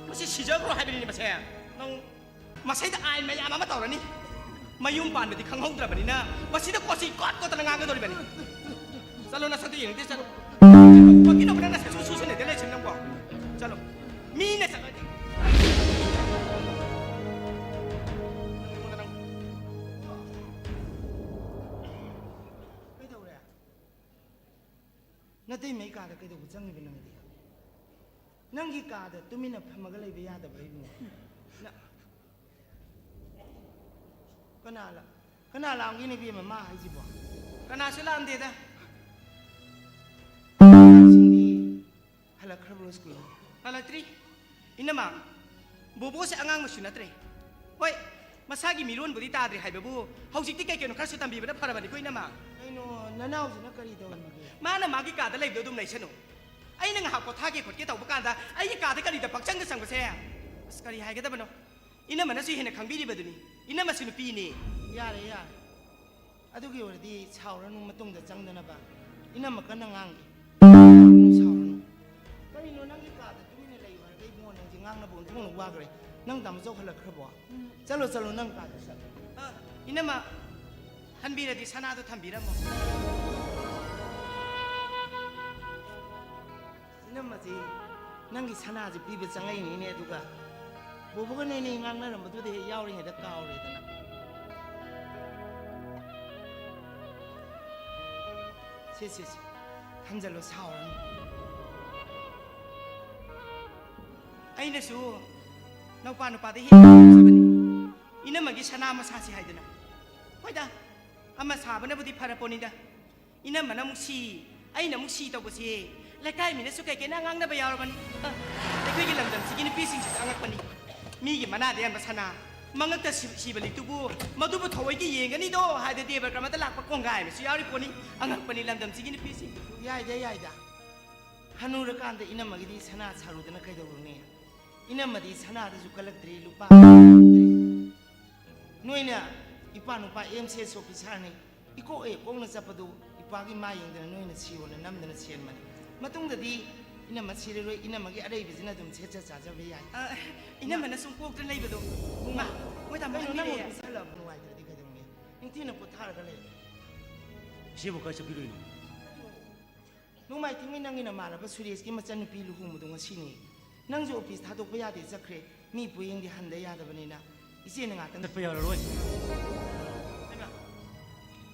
ꯃꯁꯤ ꯁꯤꯖꯈ꯭ꯔꯣ ꯍꯥꯏꯕꯅꯤꯅꯦ, ꯃꯁꯦ꯫ ꯅꯪ ꯃꯁꯩꯗ ꯑꯥꯏꯟ ꯃꯌꯥꯝ ꯑꯃ ꯇꯧꯔꯅꯤ꯫ ꯃꯌꯨꯝ ꯄꯥꯟꯕꯗꯤ ꯈꯪꯍꯧꯗ꯭ꯔꯕꯅꯤꯅ ꯃꯁꯤꯗ ꯀꯣꯆꯤ ꯀꯣꯠ ꯀꯣꯠꯇꯅ ꯉꯥꯡꯒꯗꯧꯔꯤꯕꯅꯤ꯫ ꯆꯠꯂꯣ, ꯅꯁꯛꯇ ꯌꯦꯡꯅꯤꯡꯗꯦ, ꯆꯠꯂꯣ꯫ ꯀꯩꯒꯤꯅꯣ ꯅꯪ ꯅꯁꯛ ꯁꯨ ꯁꯨꯁꯟꯅꯗꯦ ꯂꯩꯁꯤ ꯅꯪꯕꯣ? ꯆꯠꯂꯣ꯫ ꯃꯤꯅ ꯆꯠꯂꯗꯤ꯫ ꯀꯩꯗꯧꯔꯦ? ꯅꯇꯩꯃꯩ ꯀꯥꯗ ꯀꯩꯗꯧꯕ ꯆꯪꯉꯤꯕ ꯅꯪꯗꯤ? ꯅꯪꯒꯤ ꯀꯥꯗ ꯇꯨꯃꯤꯟꯅ ꯐꯝꯃꯒ ꯂꯩꯕ ꯌꯥꯗꯕ꯭ꯔꯥ ꯏꯕꯨꯡꯉꯣ? ꯅ-, ꯀꯅꯥ ꯂꯥ-, ꯀꯅꯥ ꯂꯥꯛꯑꯝꯒꯦꯅꯦ ꯏꯕꯦꯝꯃ ꯃꯥ ꯍꯥꯏꯁꯤꯕꯣ? ꯀꯅꯥꯁꯨ ꯂꯥꯛꯑꯝꯗꯦꯗ꯫ ꯑꯉꯥꯡꯁꯤꯡꯗꯤ ꯍꯜꯂꯛꯈ꯭ꯔꯕ꯭ꯔꯣ ꯁ꯭ꯀꯨꯜ? ꯍꯜꯂꯛꯇ꯭ꯔꯤ꯫ ꯏꯅꯝꯃ, ꯕꯣꯕꯣꯁꯦ ꯑꯉꯥꯡ ꯃꯁꯨ ꯅꯠꯇ꯭ꯔꯦ꯫ ꯍꯣꯏ, ꯃꯁꯥꯒꯤ ꯃꯤꯔꯣꯟꯕꯨꯗꯤ ꯇꯥꯗ꯭ꯔꯤ ꯍꯥꯏꯕꯕꯨ ꯍꯧꯖꯤꯛꯇꯤ ꯀꯩ ꯀꯩꯅꯣ ꯈꯔꯁꯨ ꯇꯝꯕꯤꯕꯅ ꯐꯔꯕꯅꯤꯀꯣ ꯏꯅꯝꯃ꯫ ꯀꯩꯅꯣ, ꯅꯅꯥꯎꯁꯤꯅ ꯀꯔꯤ ꯇꯧꯔꯝꯃꯒꯦ? ꯃꯥꯅ ꯃꯥꯒꯤ ꯀꯥꯗ ꯂꯩꯕꯗꯣ ꯑꯗꯨꯝ ꯂꯩꯁꯅꯨ꯫ ꯑꯩꯅ ꯉꯥꯏꯍꯥꯛ ꯄꯣꯊꯥꯒꯦ ꯈꯣꯠꯀꯦ ꯇꯧꯕ ꯀꯥꯟꯗ ꯑꯩꯒꯤ ꯀꯥꯗ ꯀꯔꯤꯗ ꯄꯪꯆꯪꯗ ꯆꯪꯕꯁꯦ? ꯑꯁ, ꯀꯔꯤ ꯍꯥꯏꯒꯗꯕꯅꯣ? ꯏꯅꯝꯃꯅꯁꯨ ꯍꯦꯟꯅ ꯈꯪꯕꯤꯔꯤꯕꯗꯨꯅꯤ꯫ ꯏꯅꯝꯃꯁꯨ ꯅꯨꯄꯤꯅꯤ꯫ ꯌꯥꯔꯦ, ꯌꯥꯔꯦ꯫ ꯑꯗꯨꯒꯤ ꯑꯣꯏꯔꯗꯤ ꯁꯥꯎꯔꯅꯨ, ꯃꯇꯨꯡꯗ ꯆꯪꯗꯅꯕ꯫ ꯏꯅꯝꯃ ꯀꯟꯅ ꯉꯥꯡꯒꯦ꯫ ꯁꯥꯎꯔꯅꯨ, ꯁꯥꯎꯔꯅꯨ꯫ ꯀꯔꯤꯅꯣ ꯅꯪꯒꯤ ꯀꯥꯗ ꯇꯨꯃꯤꯟꯅ ꯂꯩꯌꯨ ꯍꯥꯏꯔꯒ ꯏꯕꯨꯡꯉꯣ ꯅꯪꯁꯦ ꯉꯥꯡꯅꯕ ꯑꯣꯟꯊꯣꯛꯅ ꯋꯥꯈ꯭ꯔꯦ꯫ ꯅꯪ ꯇꯥꯃꯣꯆꯧ ꯍꯜꯂꯛꯈ꯭ꯔꯕꯣ? ꯆꯠꯂꯣ, ꯆꯠꯂꯣ, ꯅꯪ ꯀꯥꯗ ꯆꯠꯂꯣ꯫ ꯑ, ꯏꯅꯝꯃ, ꯍꯟꯕꯤꯔꯗꯤ ꯁꯅꯥꯗꯣ ꯊꯝꯕꯤꯔꯝꯃꯣ꯫ ꯏꯅꯝꯃꯁꯤ ꯅꯪꯒꯤ ꯁꯅꯥꯁꯤ ꯄꯤꯕ ꯆꯪꯉꯛꯏꯅꯤꯅꯦ, ꯑꯗꯨꯒ ꯕꯣꯕꯣꯒ ꯅꯣꯏꯅꯤ ꯉꯥꯡꯅꯔꯝꯕꯗꯨꯗ ꯍꯦꯛ ꯌꯥꯎꯔꯤꯉꯩꯗ ꯀꯥꯎꯔꯦꯗꯅ꯫ ꯁꯦ, ꯁꯦ, ꯁꯦ, ꯊꯝꯖꯜꯂꯣ, ꯁꯥꯎꯔꯅꯨ꯫ ꯑꯩꯅꯁꯨ ꯅꯧꯄꯥ ꯅꯨꯄꯥꯗ ꯍꯦꯟꯅ ꯄꯥꯝꯖꯕꯅꯤ꯫ ꯏꯅꯝꯃꯒꯤ ꯁꯅꯥ ꯑꯃ ꯁꯥꯁꯤ ꯍꯥꯏꯗꯅ꯫ ꯍꯣꯏꯗ, ꯑꯃ ꯁꯥꯕꯅꯕꯨꯗꯤ ꯐꯔꯄꯣꯠꯅꯤꯗ꯫ ꯏꯅꯝꯃꯅ ꯑꯃꯨꯛ ꯁꯤ, ꯑꯩꯅ ꯑꯃꯨꯛ ꯁꯤ ꯇꯧꯕꯁꯦ ꯂꯩꯀꯥꯏ ꯃꯤꯅꯁꯨ ꯀꯩ ꯀꯩꯅ ꯉꯥꯡꯅꯕ ꯌꯥꯎꯔꯕꯅꯤ꯫ ꯑ, ꯑꯩꯈꯣꯏꯒꯤ ꯂꯝꯗꯝꯁꯤꯒꯤ ꯅꯨꯄꯤꯁꯤꯡꯁꯤꯁꯨ ꯑꯉꯛꯄꯅꯤ꯫ ꯃꯤꯒꯤ ꯃꯅꯥꯗ ꯌꯥꯟꯕ ꯁꯅꯥ, ꯃꯉꯛꯇ ꯁꯤ-, ꯁꯤꯕ ꯂꯤꯛꯇꯨꯕꯨ ꯃꯗꯨꯕꯨ ꯊꯑꯣꯏꯒꯤ ꯌꯦꯡꯒꯅꯤꯗꯣ ꯍꯥꯏꯗ ꯗꯦꯕ ꯀꯔꯃꯗ ꯂꯥꯛꯄ ꯀꯣꯡꯒꯥꯏ ꯑꯃꯁꯨ ꯌꯥꯎꯔꯤ ꯄꯣꯠꯅꯤ꯫ ꯑꯉꯛꯄꯅꯤ ꯂꯝꯗꯝꯁꯤꯒꯤ ꯅꯨꯄꯤꯁꯤꯡꯁꯤꯁꯨ꯫ ꯌꯥꯏꯗ, ꯌꯥꯏꯗ꯫ ꯍꯅꯨꯔꯀꯥꯟꯗ ꯏꯅꯝꯃꯒꯤꯗꯤ ꯁꯅꯥ ꯁꯥꯔꯨꯗꯅ ꯀꯩꯗꯧꯔꯨꯅꯤ? ꯏꯅꯝꯃꯗꯤ ꯁꯅꯥꯗꯁꯨ ꯀꯜꯂꯛꯇ꯭ꯔꯤ, ꯂꯨꯄꯥ ꯀꯜꯂꯛꯇ꯭ꯔꯤ꯫ ꯅꯣꯏꯅ ꯏꯄꯥ ꯅꯨꯄꯥ ꯑꯦꯝ ꯁꯤ ꯑꯦꯁ ꯑꯣꯐꯤꯁꯥꯔꯅꯤ, ꯏꯀꯣꯛ ꯑꯦ ꯀꯣꯛꯅ ꯆꯠꯄꯗꯨ ꯏꯄꯥꯒꯤ ꯃꯥ ꯌꯦꯡꯗꯅ ꯅꯣꯏꯅ ꯁꯤꯌꯣꯅ ꯅꯝꯗꯅ ꯁꯦꯟꯕꯅꯤ꯫ ꯃꯇꯨꯡꯗꯗꯤ ꯏꯅꯝꯃ ꯁꯤꯔꯔꯣꯏ, ꯏꯅꯝꯃꯒꯤ ꯑꯔꯩꯕꯁꯤꯅ ꯑꯗꯨꯝ ꯁꯦꯠꯆ ꯆꯥꯖꯕ ꯌꯥꯏ꯫ ꯑ, ꯏꯅꯝꯃꯅ ꯁꯨꯝ ꯀꯣꯛꯇ ꯂꯩꯕꯗꯣ꯫ ꯏꯃꯥ, ꯃꯣꯏ ꯇꯥꯃꯣ ꯀꯩꯅꯣ ꯅꯪ ꯍꯟꯕꯤꯔꯦ꯫ ꯑꯣꯐꯤꯁ ꯍꯜꯂꯛꯑꯕ ꯅꯨꯡꯉꯥꯏꯇ꯭ꯔꯗꯤ ꯀꯩꯗꯧꯅꯤ? ꯅꯤꯡꯊꯤꯅ ꯄꯣꯊꯥꯔꯒ ꯂꯩ꯫ ꯏꯆꯦꯕꯨ ꯀꯥꯏ ꯆꯠꯄꯤꯔꯨꯏꯅꯣ? ꯅꯣꯡꯃꯥꯏꯊꯦꯝꯒꯤ ꯅꯪꯒꯤ ꯅꯃꯥꯟꯅꯕ ꯁꯨꯔꯦꯁꯀꯤ ꯃꯆꯟꯅꯨꯄꯤ ꯂꯨꯍꯣꯡꯕꯗꯣ ꯉꯁꯤꯅꯤ꯫ ꯅꯪꯁꯨ ꯑꯣꯐꯤꯁ ꯊꯥꯗꯣꯛꯄ ꯌꯥꯗꯦ ꯆꯠꯈ꯭ꯔꯦ꯫ ꯃꯤ ꯄꯣꯌꯦꯡꯗꯤ ꯍꯟꯗ ꯌꯥꯗꯕꯅꯤꯅ ꯏꯆꯦꯅ ꯉꯥꯛꯇꯪ ꯆꯠꯄ ꯌꯥꯔꯔꯣꯏ꯫ ꯍꯩꯃꯥ,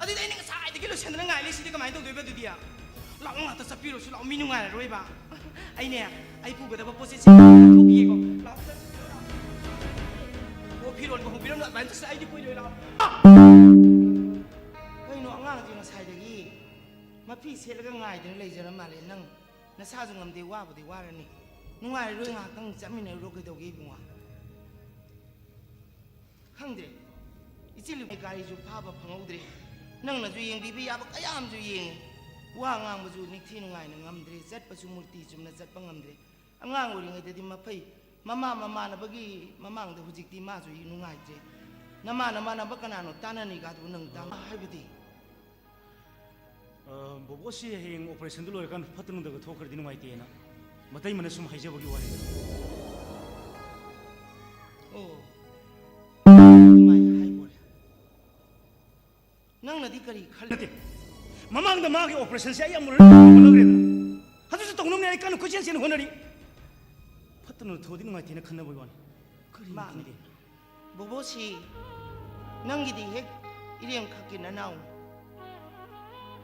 ꯑꯗꯨꯗꯤ ꯑꯩꯅ ꯉꯁꯥꯏꯗꯒꯤ ꯂꯣꯏꯁꯟꯗꯅ ꯉꯥꯏ ꯂꯩꯁꯤꯗꯤ ꯀꯃꯥꯏꯅ ꯇꯧꯗꯣꯏꯕ ꯑꯗꯨꯗꯤ? ꯂꯥꯛꯑꯣ, ꯉꯥꯛꯇ ꯆꯠꯄꯤꯔꯨꯁꯤ ꯂꯥꯛꯑꯣ, ꯃꯤ ꯅꯨꯡꯉꯥꯏꯔꯔꯣꯏꯕ꯫ ꯑꯩꯅꯦ, ꯑꯩ ꯄꯨꯒꯗꯕ ꯄꯣꯠ ꯆꯩꯁꯤꯡ ꯂꯧꯊꯣꯛꯈꯤꯒꯦꯀꯣ꯫ ꯂꯥꯛꯑꯣ, ꯆꯠꯁꯤ, ꯂꯥꯛꯑꯣ꯫ ꯑꯣ, ꯐꯤꯔꯣꯟꯕ ꯍꯣꯡꯕꯤꯔꯝꯂꯣ, ꯑꯗꯨꯃꯥꯏꯅ ꯆꯠꯁꯤ, ꯑꯩꯗꯤ ꯀꯨꯏꯔꯣꯏ, ꯂꯥꯛꯑꯣ꯫ ꯀꯩꯅꯣ, ꯑꯉꯥꯡꯁꯦ ꯉꯁꯥꯏꯗꯒꯤ ꯃꯐꯤ ꯁꯦꯠꯂꯒ ꯉꯥꯏꯗꯅ ꯂꯩꯖꯔ ꯃꯥꯜꯂꯦ꯫ ꯅꯪ ꯅꯁꯥꯁꯨ ꯉꯝꯗꯦ, ꯋꯥꯕꯨꯗꯤ ꯋꯥꯔꯅꯤ꯫ ꯅꯨꯡꯉꯥꯏꯔꯔꯣꯏ, ꯉꯥꯏꯍꯥꯛꯇꯪ ꯆꯠꯃꯤꯟꯅꯔꯨꯔꯣ, ꯀꯩꯗꯧꯒꯦ ꯏꯕꯨꯡꯉꯣ? ꯈꯪꯗ꯭ꯔꯦ꯫ ꯏꯆꯤꯜ ꯏꯅꯥꯎꯒꯤ ꯒꯥꯔꯤꯁꯨ ꯐꯥꯕ ꯐꯪꯍꯧꯗ꯭ꯔꯦ꯫ ꯅꯪꯅꯁꯨ ꯌꯦꯡꯕꯤꯕ ꯌꯥꯕ ꯀꯌꯥ ꯑꯃꯁꯨ ꯌꯦꯡꯉꯦ꯫ ꯋꯥ ꯉꯥꯡꯕꯁꯨ ꯅꯤꯡꯊꯤ ꯅꯨꯡꯉꯥꯏꯅ ꯉꯝꯗ꯭ꯔꯦ꯫ ꯆꯠꯄꯁꯨ ꯃꯨꯔꯇꯤ ꯆꯨꯝꯅ ꯆꯠꯄ ꯉꯝꯗ꯭ꯔꯦ꯫ ꯑꯉꯥꯡ ꯑꯣꯏꯔꯤꯉꯩꯗꯗꯤ ꯃꯐꯩ ꯃꯃꯥ ꯃꯃꯥꯟꯅꯕꯒꯤ ꯃꯃꯥꯡꯗ, ꯍꯧꯖꯤꯛꯇꯤ ꯃꯥꯁꯨ ꯅꯨꯡꯉꯥꯏꯇ꯭ꯔꯦ꯫ ꯅꯃꯥꯟ ꯅꯃꯥꯟꯅꯕ ꯀꯅꯥꯅꯣ ꯇꯥꯟꯅꯅꯤꯒꯗꯨ ꯅꯪ ꯇꯥꯟꯅ ꯍꯥꯏꯕꯗꯤ? ꯑ, ꯕꯣꯕꯣꯁꯤ ꯍꯌꯦꯡ ꯑꯣꯄꯔꯦꯁꯟꯗꯨ ꯂꯣꯏꯔꯀꯥꯟꯗ ꯐꯠꯇ ꯅꯨꯡꯗꯒ ꯊꯣꯛꯈ꯭ꯔꯗꯤ ꯅꯨꯡꯉꯥꯏꯇꯦꯅ ꯃꯇꯩꯃꯅ ꯁꯨꯝ ꯍꯥꯏꯖꯕꯒꯤ ꯋꯥꯅꯤꯗ꯫ ꯑꯣ, ꯑꯗꯨꯃꯥꯏꯅ ꯍꯥꯏꯕꯣꯔꯦ꯫ ꯅꯪꯅꯗꯤ ꯀꯔꯤ ꯈꯜꯂꯤ? ꯅꯠꯇꯦ, ꯃꯃꯥꯡꯗ ꯃꯥꯒꯤ ꯑꯣꯄꯔꯦꯁꯟꯁꯦ ꯑꯩ ꯑꯃꯨꯔꯛ ꯍꯣꯠꯅꯈ꯭ꯔꯦꯗꯅ, ꯑꯗꯨꯁꯨ ꯇꯧꯅꯕꯅꯦ ꯑꯩ ꯀꯟꯅ ꯀꯣꯏꯆꯦꯟ ꯆꯦꯟ ꯍꯣꯠꯅꯔꯤ꯫ ꯐꯠꯇ ꯅꯨꯡꯗ ꯊꯣꯛꯑꯗꯤ ꯅꯨꯡꯉꯥꯏꯇꯦꯅ ꯈꯟꯅꯕꯒꯤ ꯋꯥꯅꯤ꯫ ꯀꯔꯤꯅꯣ ꯃꯥꯅꯤ꯫ ꯈꯪꯗꯦ꯫ ꯕꯣꯕꯣꯁꯤ ꯅꯪꯒꯤꯗꯤ ꯍꯦꯛ ꯏꯔꯦꯝꯈꯛꯀꯤ ꯅꯅꯥꯎ꯫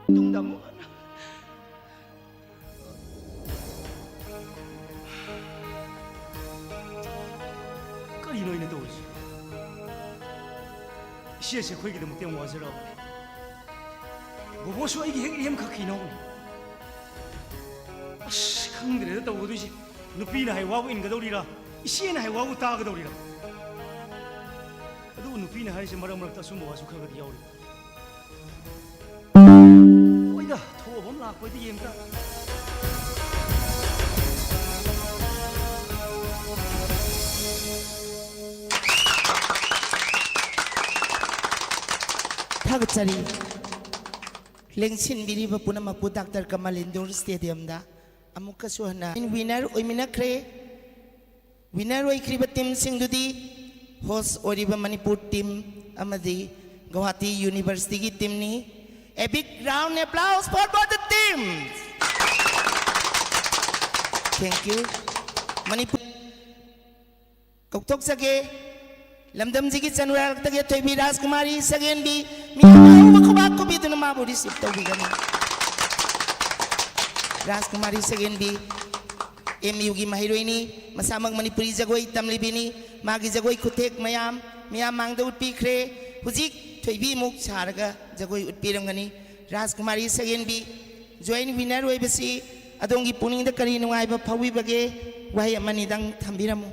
ꯇꯨꯡꯗ ꯑꯃꯨꯛ ꯍꯟꯅ꯫ ꯀꯔꯤꯅꯣ ꯑꯩꯅ ꯇꯧꯔꯤꯁꯦ? ꯏꯆꯦꯁꯦ ꯑꯩꯈꯣꯏꯒꯤꯗꯃꯛꯇ ꯌꯥꯝ ꯋꯥꯖꯔꯕꯅꯦ꯫ ꯕꯣꯕꯣꯁꯨ ꯑꯩꯒꯤ ꯍꯦꯛ ꯏꯔꯦꯝꯈꯛꯀꯤ ꯏꯅꯥꯎꯅꯤ꯫ ꯑꯁ, ꯈꯪꯗ꯭ꯔꯦꯗ ꯇꯧꯒꯗꯣꯏꯁꯦ꯫ ꯅꯨꯄꯤꯅ ꯍꯥꯏ ꯋꯥꯕꯨ ꯏꯟꯒꯗꯧꯔꯤꯔꯥ, ꯏꯆꯦꯅ ꯍꯥꯏ ꯋꯥꯕꯨ ꯇꯥꯒꯗꯧꯔꯤꯔꯥ? ꯑꯗꯨꯕꯨ ꯅꯨꯄꯤꯅ ꯍꯥꯏꯔꯤꯁꯦ ꯃꯔꯛ ꯃꯔꯛꯇ ꯑꯆꯨꯝꯕ ꯋꯥꯁꯨ ꯈꯔ ꯈꯔꯗꯤ ꯌꯥꯎꯔꯤ꯫ ꯍꯣꯏꯗ, ꯊꯣꯛꯑꯕ ꯑꯃ ꯂꯥꯛꯄꯩꯗꯤ ꯌꯦꯡ ꯇꯥ꯫ ꯊꯥꯒꯠꯆꯔꯤ꯫ ꯂꯦꯡꯁꯤꯟꯕꯤꯔꯤꯕ ꯄꯨꯝꯅꯃꯛꯄꯨ ꯗꯥꯛꯇꯔ ꯀꯃꯜ ꯏꯟꯗꯣꯔ ꯁ꯭ꯇꯦꯗꯤꯌꯝꯗ ꯑꯃꯨꯛꯀꯁꯨ ꯍꯟꯅ ꯋꯤꯅꯔ ꯑꯣꯏꯃꯤꯟꯅꯈ꯭ꯔꯦ꯫ ꯋꯤꯅꯔ ꯑꯣꯏꯈ꯭ꯔꯤꯕ ꯇꯤꯝꯁꯤꯡꯗꯨꯗꯤ ꯍꯣꯁ ꯑꯣꯏꯔꯤꯕ ꯃꯅꯤꯄꯨꯔ ꯇꯤꯝ ꯑꯃꯗꯤ ꯒꯧꯍꯥꯇꯤ ꯌꯨꯅꯤꯚꯔꯁꯤꯇꯤꯒꯤ ꯇꯤꯝꯅꯤ꯫ A big round applause for both the teams. Thank you. Manipur ꯀꯧꯊꯣꯛꯆꯒꯦ꯫ ꯂꯝꯗꯝꯁꯤꯒꯤ ꯆꯅꯨꯔꯥꯛꯇꯒꯤ ꯊꯣꯏꯕꯤ ꯔꯥꯖꯀꯨꯃꯥꯔꯤ ꯁꯒꯦꯟꯕꯤ, ꯃꯤꯌꯥꯝꯅ ꯑꯍꯧꯕ ꯈꯨꯕꯥꯛ ꯈꯨꯕꯤꯗꯨꯅ ꯃꯥꯕꯨ ꯔꯤꯁꯤꯞ ꯇꯧꯕꯤꯒꯅꯤ꯫ ꯔꯥꯖꯀꯨꯃꯥꯔꯤ ꯁꯒꯦꯟꯕꯤ ꯑꯦꯝ ꯌꯨꯒꯤ ꯃꯍꯩꯔꯣꯏꯅꯤ, ꯃꯁꯥꯃꯛ ꯃꯅꯤꯄꯨꯔꯤ ꯖꯒꯣꯏ ꯇꯝꯂꯤꯕꯤꯅꯤ꯫ ꯃꯥꯒꯤ ꯖꯒꯣꯏ ꯈꯨꯊꯦꯛ ꯃꯌꯥꯝ ꯃꯤꯌꯥꯝ ꯃꯥꯡꯗ ꯎꯠꯄꯤꯈ꯭ꯔꯦ꯫ ꯍꯧꯖꯤꯛ ꯊꯣꯏꯕꯤꯃꯨꯛ ꯁꯥꯔꯒ ꯖꯒꯣꯏ ꯎꯠꯄꯤꯔꯝꯒꯅꯤ꯫ ꯔꯥꯖꯀꯨꯃꯥꯔꯤ ꯁꯒꯦꯟꯕꯤ, ꯖꯣꯏꯟ ꯋꯤꯅꯔ ꯑꯣꯏꯕꯁꯤ ꯑꯗꯣꯝꯒꯤ ꯄꯨꯛꯅꯤꯡꯗ ꯀꯔꯤ ꯅꯨꯡꯉꯥꯏꯕ ꯐꯥꯎꯕꯤꯕꯒꯦ? ꯋꯥꯍꯩ ꯑꯃꯅꯤꯗꯪ ꯊꯝꯕꯤꯔꯝꯃꯨ꯫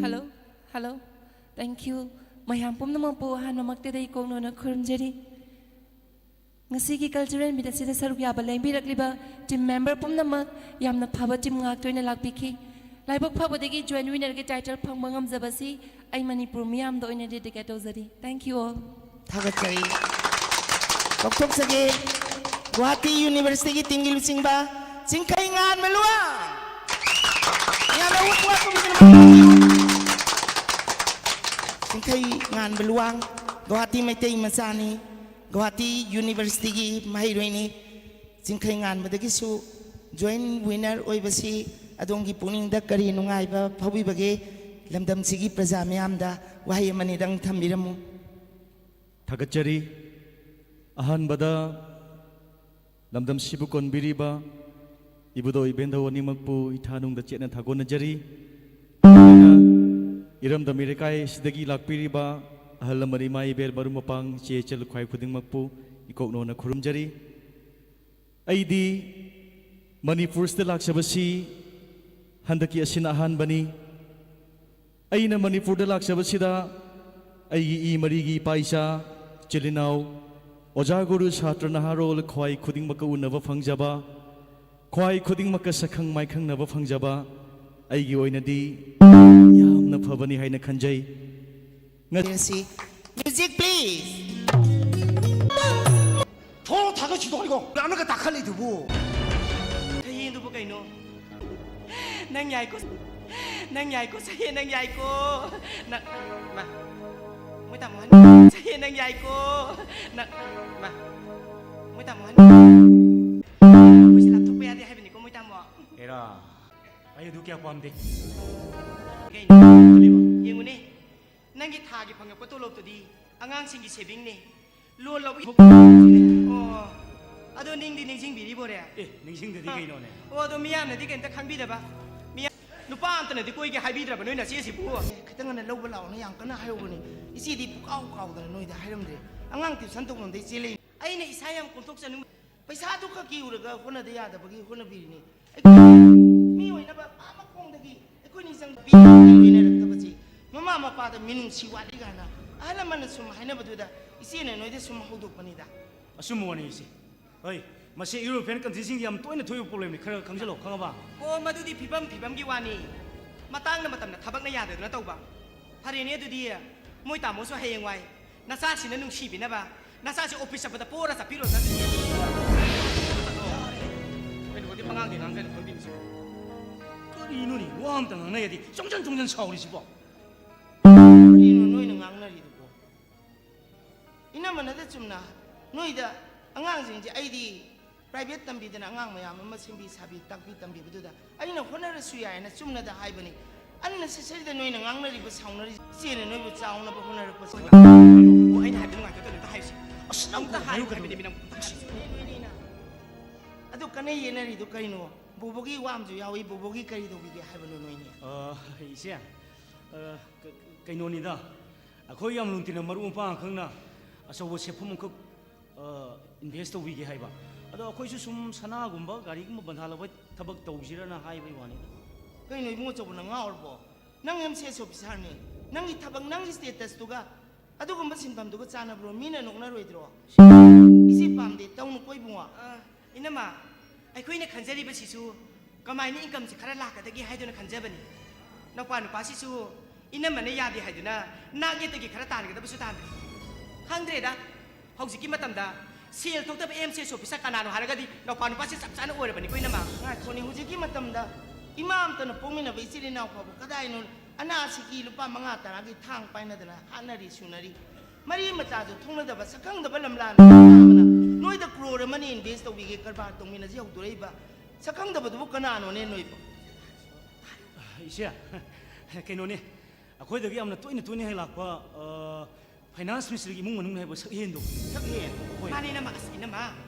Hello, hello. Thank you. ꯃꯌꯥꯝ ꯄꯨꯝꯅꯃꯛꯄꯨ ꯑꯍꯥꯟꯕꯃꯛꯇꯗ ꯏꯀꯣꯛꯅꯣꯅ ꯈꯨꯔꯨꯝꯖꯔꯤ꯫ ꯉꯁꯤꯒꯤ cultural meet ꯑꯁꯤꯗ ꯁꯔꯨꯛ ꯌꯥꯕ ꯂꯦꯡꯕꯤꯔꯛꯂꯤꯕ team member ꯄꯨꯝꯅꯃꯛ ꯌꯥꯝꯅ ꯐꯕ team ꯉꯥꯛꯇ ꯑꯣꯏꯅ ꯂꯥꯛꯄꯤꯈꯤ꯫ ꯂꯥꯏꯕꯛ ꯐꯕꯗꯒꯤ joint winner ꯒꯤ title ꯐꯪꯕ ꯉꯝꯖꯕꯁꯤ ꯑꯩ ꯃꯅꯤꯄꯨꯔ ꯃꯤꯌꯥꯝꯗ ꯑꯣꯏꯅ dedicate ꯇꯧꯖꯔꯤ꯫ Thank you all. ꯊꯥꯒꯠꯆꯔꯤ꯫ ꯀꯧꯊꯣꯛꯆꯒꯦ꯫ ꯒꯨꯋꯥꯍꯥꯇꯤ ꯌꯨꯅꯤꯚꯔꯁꯤꯇꯤꯒꯤ ꯇꯤꯝꯒꯤ ꯂꯨꯆꯤꯡꯕ ꯆꯤꯡꯈꯩ ꯉꯥꯟꯕ ꯂꯨꯋꯥꯡ꯫ ꯃꯤꯌꯥꯝꯅ ꯎꯠ ꯋꯥ ꯇꯧꯕꯤꯗꯨꯅ ꯃꯥꯏ ꯄꯥꯛꯄꯤꯌꯨ꯫ ꯆꯤꯡꯈꯩ ꯉꯥꯟꯕ ꯂꯨꯋꯥꯡ, ꯒꯨꯋꯥꯍꯥꯇꯤ ꯃꯩꯇꯩ ꯃꯆꯥꯅꯤ, ꯒꯨꯋꯥꯍꯥꯇꯤ ꯌꯨꯅꯤꯚꯔꯁꯤꯇꯤꯒꯤ ꯃꯍꯩꯔꯣꯏꯅꯤ꯫ ꯆꯤꯡꯈꯩ ꯉꯥꯟꯕꯗꯒꯤꯁꯨ joint winner ꯑꯣꯏꯕꯁꯤ ꯑꯗꯣꯝꯒꯤ ꯄꯨꯛꯅꯤꯡꯗ ꯀꯔꯤ ꯅꯨꯡꯉꯥꯏꯕ ꯐꯥꯎꯕꯤꯕꯒꯦ? ꯂꯝꯗꯝꯁꯤꯒꯤ ꯄ꯭ꯔꯖꯥ ꯃꯤꯌꯥꯝꯗ ꯋꯥꯍꯩ ꯑꯃꯅꯤꯗꯪ ꯊꯝꯕꯤꯔꯝꯃꯨ꯫ ꯊꯥꯒꯠꯆꯔꯤ꯫ ꯑꯍꯥꯟꯕꯗ ꯂꯝꯗꯝꯁꯤꯕꯨ ꯀꯣꯟꯕꯤꯔꯤꯕ ꯏꯕꯨꯙꯧ ꯏꯕꯦꯟꯙꯧ ꯑꯅꯤꯃꯛꯄꯨ ꯏꯊꯥꯅꯨꯡꯗ ꯆꯦꯠꯅ ꯊꯥꯒꯣꯟꯅꯖꯔꯤ꯫ ꯏꯔꯝꯗꯝ ꯏꯔꯩꯀꯥꯏ ꯑꯁꯤꯗꯒꯤ ꯂꯥꯛꯄꯤꯔꯤꯕ ꯑꯍꯜ ꯂꯃꯟ, ꯏꯃꯥ ꯏꯕꯦꯜ, ꯃꯔꯨꯞ ꯃꯄꯥꯡ, ꯏꯆꯦ ꯏꯆꯜ ꯈ꯭ꯋꯥꯏ ꯈꯨꯗꯤꯡꯃꯛꯄꯨ ꯏꯀꯣꯛꯅꯣꯅ ꯈꯨꯔꯨꯝꯖꯔꯤ꯫ ꯑꯩꯗꯤ ꯃꯅꯤꯄꯨꯔꯁꯤꯗ ꯂꯥꯛꯆꯕꯁꯤ ꯍꯟꯗꯛꯀꯤ ꯑꯁꯤꯅ ꯑꯍꯥꯟꯕꯅꯤ꯫ ꯑꯩꯅ ꯃꯅꯤꯄꯨꯔꯗ ꯂꯥꯛꯆꯕꯁꯤꯗ ꯑꯩꯒꯤ ꯏ ꯃꯔꯤꯒꯤ ꯏꯄꯥ ꯏꯆꯥ, ꯏꯆꯤꯜ ꯏꯅꯥꯎ, ꯑꯣꯖꯥ ꯒꯨꯔꯨ, ꯁꯥꯇ꯭ꯔ ꯅꯍꯥꯔꯣꯜ ꯈ꯭ꯋꯥꯏ ꯈꯨꯗꯤꯡꯃꯛꯀ ꯎꯅꯕ ꯐꯪꯖꯕ, ꯈ꯭ꯋꯥꯏ ꯈꯨꯗꯤꯡꯃꯛꯀ ꯁꯛꯈꯪ ꯃꯥꯏꯈꯪꯅꯕ ꯐꯪꯖꯕ ꯑꯩꯒꯤ ꯑꯣꯏꯅꯗꯤ ꯌꯥꯝꯅ ꯐꯕꯅꯤ ꯍꯥꯏꯅ ꯈꯟꯖꯩ꯫ ꯉ- ꯁꯤ music please. ꯊꯣꯡ ꯊꯥꯡꯒꯠ ꯁꯤꯗꯣꯛꯂꯤꯀꯣ꯫ ꯌꯥꯝꯅꯒ ꯇꯥꯈꯠꯂꯤꯗꯨꯕꯨ꯫ ꯁꯌꯦꯟꯗꯨꯕꯨ ꯀꯩꯅꯣ? ꯅꯪ ꯌꯥꯏꯀꯣ꯫ ꯅꯪ ꯌꯥꯏꯀꯣ, ꯁꯌꯦꯟ, ꯅꯪ ꯌꯥꯏꯀꯣ꯫ ꯅꯪ, ꯃꯥ, ꯃꯣꯏ ꯇꯥꯃꯣ ꯍꯟ-, ꯁꯌꯦꯟ, ꯅꯪ ꯌꯥꯏꯀꯣ꯫ ꯅꯪ, ꯃꯥ, ꯃꯣꯏ ꯇꯥꯃꯣ ꯍꯟ-, ꯑꯩꯈꯣꯏꯁꯦ ꯂꯥꯞꯊꯣꯛꯄ ꯌꯥꯗꯦ ꯍꯥꯏꯕꯅꯤꯀꯣ, ꯃꯣꯏ ꯇꯥꯃꯣ꯫ ꯑꯦꯔꯥ, ꯑꯩ ꯑꯗꯨ ꯀꯌꯥ ꯄꯥꯝꯗꯦ꯫ ꯀꯩꯅꯣ? ꯀꯔꯤꯕ? ꯌꯦꯡꯉꯨꯅꯦ, ꯅꯪꯒꯤ ꯊꯥꯒꯤ ꯐꯪꯉꯛꯄ ꯇꯣꯂꯣꯞꯇꯨꯗꯤ ꯑꯉꯥꯡꯁꯤꯡꯒꯤ ꯁꯦꯚꯤꯡꯅꯦ꯫ ꯂꯣꯟ ꯂꯧꯕꯒꯤ ꯑꯣ, ꯑꯗꯣ ꯅꯤꯡꯗꯤ ꯅꯤꯡꯁꯤꯡꯕꯤꯔꯤꯕꯣꯔꯦ? ꯑꯦ, ꯅꯤꯡꯁꯤꯡꯗꯗꯤ ꯀꯩꯅꯣꯅꯦ? ꯑꯣ, ꯑꯗꯣ ꯃꯤꯌꯥꯝꯅꯗꯤ ꯀꯩꯝꯇ ꯈꯪꯕꯤꯗꯕ? ꯃꯤꯌꯥꯝ, ꯅꯨꯄꯥ ꯑꯝꯇꯅꯗꯤ ꯀꯣꯏꯒꯦ ꯍꯥꯏꯕꯤꯗ꯭ꯔꯕ ꯅꯣꯏ ꯅꯆꯦꯁꯤꯕꯨ? ꯑꯦ, ꯈꯤꯇꯪ ꯉꯟꯅ ꯂꯧꯕ ꯂꯥꯛꯑꯣꯅ ꯌꯥꯝ ꯀꯟꯅ ꯍꯥꯏꯍꯧꯕꯅꯤ꯫ ꯏꯆꯦꯗꯤ ꯄꯨꯀꯥꯎ ꯀꯥꯎꯗꯅ ꯅꯣꯏꯗ ꯍꯥꯏꯔꯝꯗ꯭ꯔꯦ꯫ ꯑꯉꯥꯡ ꯇ꯭ꯌꯨꯁꯟ ꯇꯧꯐꯝꯗꯩ ꯆꯦꯜꯂꯛꯏ꯫ ꯑꯩꯅ ꯏꯁꯥ ꯌꯥꯝ ꯀꯣꯝꯊꯣꯛꯆꯅꯤꯡꯕ꯫ ꯄꯩꯁꯥꯗꯨ ꯈꯛꯀꯤ ꯎꯔꯒ ꯍꯣꯠꯅꯗ ꯌꯥꯗꯕꯒꯤ ꯍꯣꯠꯅꯕꯤꯔꯤꯅꯤ꯫ ꯑꯩꯈꯣꯏ ꯃꯤ ꯑꯣꯏꯅꯕ ꯑꯥ ꯃꯈꯣꯡꯗꯒꯤ ꯑꯩꯈꯣꯏꯅꯤ ꯆꯪꯕꯤ ꯂꯣꯏꯅꯔꯛꯇꯕꯁꯤ ꯃꯃꯥ ꯃꯄꯥꯗ ꯃꯤꯅꯨꯡꯁꯤ ꯋꯥꯠꯂꯤ ꯀꯥꯏꯅ ꯑꯍꯜ ꯂꯃꯟꯅ ꯁꯨꯝ ꯍꯥꯏꯅꯕꯗꯨꯗ ꯏꯆꯦꯅ ꯅꯣꯏꯗ ꯁꯨꯝ ꯍꯧꯗꯣꯛꯄꯅꯤꯗ꯫ ꯑꯆꯨꯝꯕ ꯋꯥꯅꯤ ꯏꯆꯦ꯫ ꯍꯣꯏ, ꯃꯁꯤ ꯌꯨꯔꯣꯄꯤꯌꯟ ꯀꯟꯇ꯭ꯔꯤꯁꯤꯡꯗꯤ ꯌꯥꯝ ꯇꯣꯏꯅ ꯊꯣꯛꯏꯕ ꯄ꯭ꯔꯣꯕ꯭ꯂꯦꯝꯅꯤ, ꯈꯔ ꯈꯪꯖꯤꯜꯂꯣ, ꯈꯪꯉꯕ? ꯑꯣ, ꯃꯗꯨꯗꯤ ꯐꯤꯕꯝ ꯐꯤꯕꯝꯒꯤ ꯋꯥꯅꯤ꯫ ꯃꯇꯥꯡꯅ ꯃꯇꯝꯅ ꯊꯕꯛꯅ ꯌꯥꯗꯗꯅ ꯇꯧꯕ꯫ ꯐꯔꯦꯅꯦ, ꯑꯗꯨꯗꯤ ꯃꯣꯏ ꯇꯥꯃꯣꯁꯨ ꯍꯌꯦꯡꯋꯥꯏ ꯅꯆꯥꯁꯤꯅ ꯅꯨꯡꯁꯤꯕꯤꯅꯕ ꯅꯆꯥꯁꯤ ꯑꯣꯐꯤꯁ ꯆꯠꯄꯗ ꯄꯣꯔ ꯆꯠꯄꯤꯔꯣ, ꯅꯠꯇ꯭ꯔꯗꯤ꯫ ꯀꯩꯅꯣꯗꯤ ꯄꯉꯥꯡꯗꯤ ꯉꯥꯡꯖꯅꯨ ꯈꯪꯗꯦ ꯃꯁꯤ꯫ ꯀꯔꯤꯅꯣꯅꯦ, ꯋꯥ ꯑꯝꯇ ꯉꯥꯡꯅ ꯌꯥꯗꯦ, ꯆꯣꯡꯖꯟ ꯆꯣꯡꯖꯟ ꯁꯥꯎꯔꯤꯁꯤꯕꯣ? ꯀꯔꯤꯅꯣ ꯅꯣꯏꯅ ꯉꯥꯡꯅꯔꯤꯗꯨꯕꯣ? ꯏꯅꯝꯃꯅꯗ ꯆꯨꯝꯅ ꯅꯣꯏꯗ ꯑꯉꯥꯡꯁꯤꯡꯁꯦ ꯑꯩꯗꯤ ꯄ꯭ꯔꯥꯏꯚꯦꯠ ꯇꯝꯕꯤꯗꯅ ꯑꯉꯥꯡ ꯃꯌꯥꯝ ꯑꯃ ꯁꯦꯝꯕꯤ ꯁꯥꯕꯤ ꯇꯥꯛꯄꯤ ꯇꯝꯕꯤꯕꯗꯨꯗ ꯑꯩꯅ ꯍꯣꯠꯅꯔꯁꯨ ꯌꯥꯏꯅ ꯆꯨꯝꯅꯗ ꯍꯥꯏꯕꯅꯤ꯫ ꯑꯟꯅꯦꯁꯦꯁꯔꯤꯗ ꯅꯣꯏꯅ ꯉꯥꯡꯅꯔꯤꯕ ꯁꯥꯎꯅꯔꯤꯁꯦ ꯏꯆꯦꯅ ꯅꯣꯏꯕꯨ ꯆꯥꯎꯅꯕ ꯍꯣꯠꯅꯔꯛꯄꯁꯦ꯫ ꯑꯣ, ꯑꯩꯅ ꯍꯥꯏꯕ ꯅꯨꯡꯉꯥꯏꯇꯦ, ꯀꯩꯅꯣꯝꯇ ꯍꯥꯏꯁꯦ꯫ ꯑꯁ, ꯅꯪ ꯑꯝꯇ ꯍꯥꯏꯌꯨ ꯍꯥꯏꯌꯨ ꯍꯥꯏꯕꯅꯦ, ꯀꯩꯅꯣ? ꯃꯤ ꯅꯪ ꯑꯝꯇ ꯍꯥꯏꯁꯦ꯫ ꯑꯗꯨ ꯀꯟꯅ ꯌꯦꯠꯅꯔꯤꯗꯣ ꯀꯩꯅꯣ? ꯕꯣꯕꯣꯒꯤ ꯋꯥ ꯑꯃꯁꯨ ꯌꯥꯎꯏ, ꯕꯣꯕꯣꯒꯤ ꯀꯔꯤ ꯇꯧꯕꯤꯒꯦ ꯍꯥꯏꯕꯅꯣ ꯅꯣꯏꯅꯤ? ꯑ, ꯏꯆꯦ, ꯑ, ꯀ-, ꯀꯩꯅꯣꯅꯤꯗ, ꯑꯩꯈꯣꯏ ꯌꯥꯝ ꯂꯨꯅ ꯇꯤꯟꯅꯕ ꯃꯔꯨꯞ ꯃꯄꯥꯡ ꯈꯪꯅ ꯑꯆꯧꯕ ꯁꯦꯟꯐꯝ ꯑꯃꯈꯛ, ꯑ, ꯏꯟꯚꯦꯁ ꯇꯧꯕꯤꯒꯦ ꯍꯥꯏꯕ꯫ ꯑꯗꯣ ꯑꯩꯈꯣꯏꯁꯨ ꯁꯨꯝ ꯁꯅꯥꯒꯨꯝꯕ, ꯒꯥꯔꯤꯒꯨꯝꯕ ꯕꯟꯙꯥ ꯂꯧꯕ ꯊꯕꯛ ꯇꯧꯁꯤꯔꯅ ꯍꯥꯏꯕꯒꯤ ꯋꯥꯅꯤꯗ꯫ ꯀꯩꯅꯣ ꯏꯕꯨꯡꯉꯣ, ꯑꯆꯧꯕ ꯅꯪ ꯉꯥꯎꯔꯕꯣ? ꯅꯪ ꯑꯦꯝ ꯁꯤ ꯑꯦꯁ ꯑꯣꯐꯤꯁꯥꯔꯅꯤ꯫ ꯅꯪꯒꯤ ꯊꯕꯛ, ꯅꯪꯒꯤ ꯁ꯭ꯇꯦꯇꯁꯇꯨꯒ ꯑꯗꯨꯒꯨꯝꯕ ꯁꯤꯟꯐꯝꯗꯨꯒ ꯆꯥꯟꯅꯕ꯭ꯔꯣ? ꯃꯤꯅ ꯅꯣꯛꯅꯔꯣꯏꯗ꯭ꯔꯣ? ꯏꯆꯦ ꯄꯥꯝꯗꯦ, ꯇꯧꯅꯨꯀꯣ ꯏꯕꯨꯡꯉꯣ꯫ ꯑ, ꯏꯅꯝꯃ, ꯑꯩꯈꯣꯏꯅ ꯈꯟꯖꯔꯤꯕꯁꯤꯁꯨ ꯀꯃꯥꯏꯅ ꯏꯟꯀꯝꯁꯦ ꯈꯔ ꯂꯥꯛꯀꯗꯒꯦ ꯍꯥꯏꯗꯨꯅ ꯈꯟꯖꯕꯅꯤ꯫ ꯅꯧꯄꯥ ꯅꯨꯄꯥꯁꯤꯁꯨ ꯏꯅꯝꯃꯅ ꯌꯥꯗꯦ ꯍꯥꯏꯗꯨꯅ ꯅꯥꯛ ꯌꯦꯠꯇꯒꯤ ꯈꯔ ꯇꯥꯟꯒꯗꯕꯁꯨ ꯇꯥꯟꯗ꯭ꯔꯦ꯫ ꯈꯪꯗ꯭ꯔꯦꯗ, ꯍꯧꯖꯤꯛꯀꯤ ꯃꯇꯝꯗ ꯁꯦꯜ ꯊꯣꯛꯇꯕ ꯑꯦꯝ ꯁꯤ ꯑꯦꯁ ꯑꯣꯐꯤꯁꯥꯔ ꯀꯅꯥꯅꯣ ꯍꯥꯏꯔꯒꯗꯤ ꯅꯧꯄꯥ ꯅꯨꯄꯥꯁꯦ ꯆꯞ ꯆꯥꯅ ꯑꯣꯏꯔꯕꯅꯤꯀꯣ, ꯏꯅꯝꯃ꯫ ꯉꯥꯏꯈꯣꯅꯦ, ꯍꯧꯖꯤꯛꯀꯤ ꯃꯇꯝꯗ ꯏꯃꯥ ꯑꯝꯇꯅ ꯄꯣꯛꯃꯤꯟꯅꯕ ꯏꯆꯤꯜ ꯏꯅꯥꯎ ꯐꯥꯎꯕ ꯀꯗꯥꯏꯅꯣ ꯑꯅꯥ ꯑꯁꯤꯒꯤ ꯂꯨꯄꯥ ꯃꯉꯥ ꯇꯔꯥꯒꯤ ꯊꯥꯡ ꯄꯥꯏꯅꯗꯅ ꯍꯥꯠꯅꯔꯤ ꯁꯨꯅꯔꯤ꯫ ꯃꯔꯤ ꯃꯇꯥꯁꯨ ꯊꯣꯛꯅꯗꯕ ꯁꯛꯈꯪꯗꯕ ꯂꯝꯂꯥꯟꯗ ꯑꯃꯅ ꯅꯣꯏꯗ ꯀ꯭ꯔꯣꯔ ꯑꯃꯅꯤ ꯏꯟꯚꯦꯁ ꯇꯧꯕꯤꯒꯦ, ꯀꯔꯕꯥꯔ ꯇꯧꯃꯤꯟꯅꯁꯤ ꯍꯧꯗꯣꯔꯛꯏꯕ ꯁꯛꯈꯪꯗꯕꯗꯨꯕꯨ ꯀꯅꯥꯅꯣꯅꯦ ꯅꯣꯏꯕꯣ? ꯏꯆꯦ, ꯀꯩꯅꯣꯅꯦ, ꯑꯩꯈꯣꯏꯗꯒꯤ ꯌꯥꯝꯅ ꯇꯣꯏꯅ ꯇꯣꯏꯅ ꯍꯦꯛ ꯂꯥꯛꯄ, ꯑ, ꯐꯥꯏꯅꯥꯟꯁ ꯃꯤꯅꯤꯁꯇꯔꯒꯤ ꯏꯃꯨꯡ ꯃꯅꯨꯡꯅꯤ ꯍꯥꯏꯕ ꯁꯛꯍꯦꯟꯗꯣ꯫ ꯁꯛꯍꯦꯟ? ꯍꯣꯏ꯫ ꯃꯥꯅꯦ ꯏꯅꯝꯃ, ꯑꯁ ꯏꯅꯝꯃ,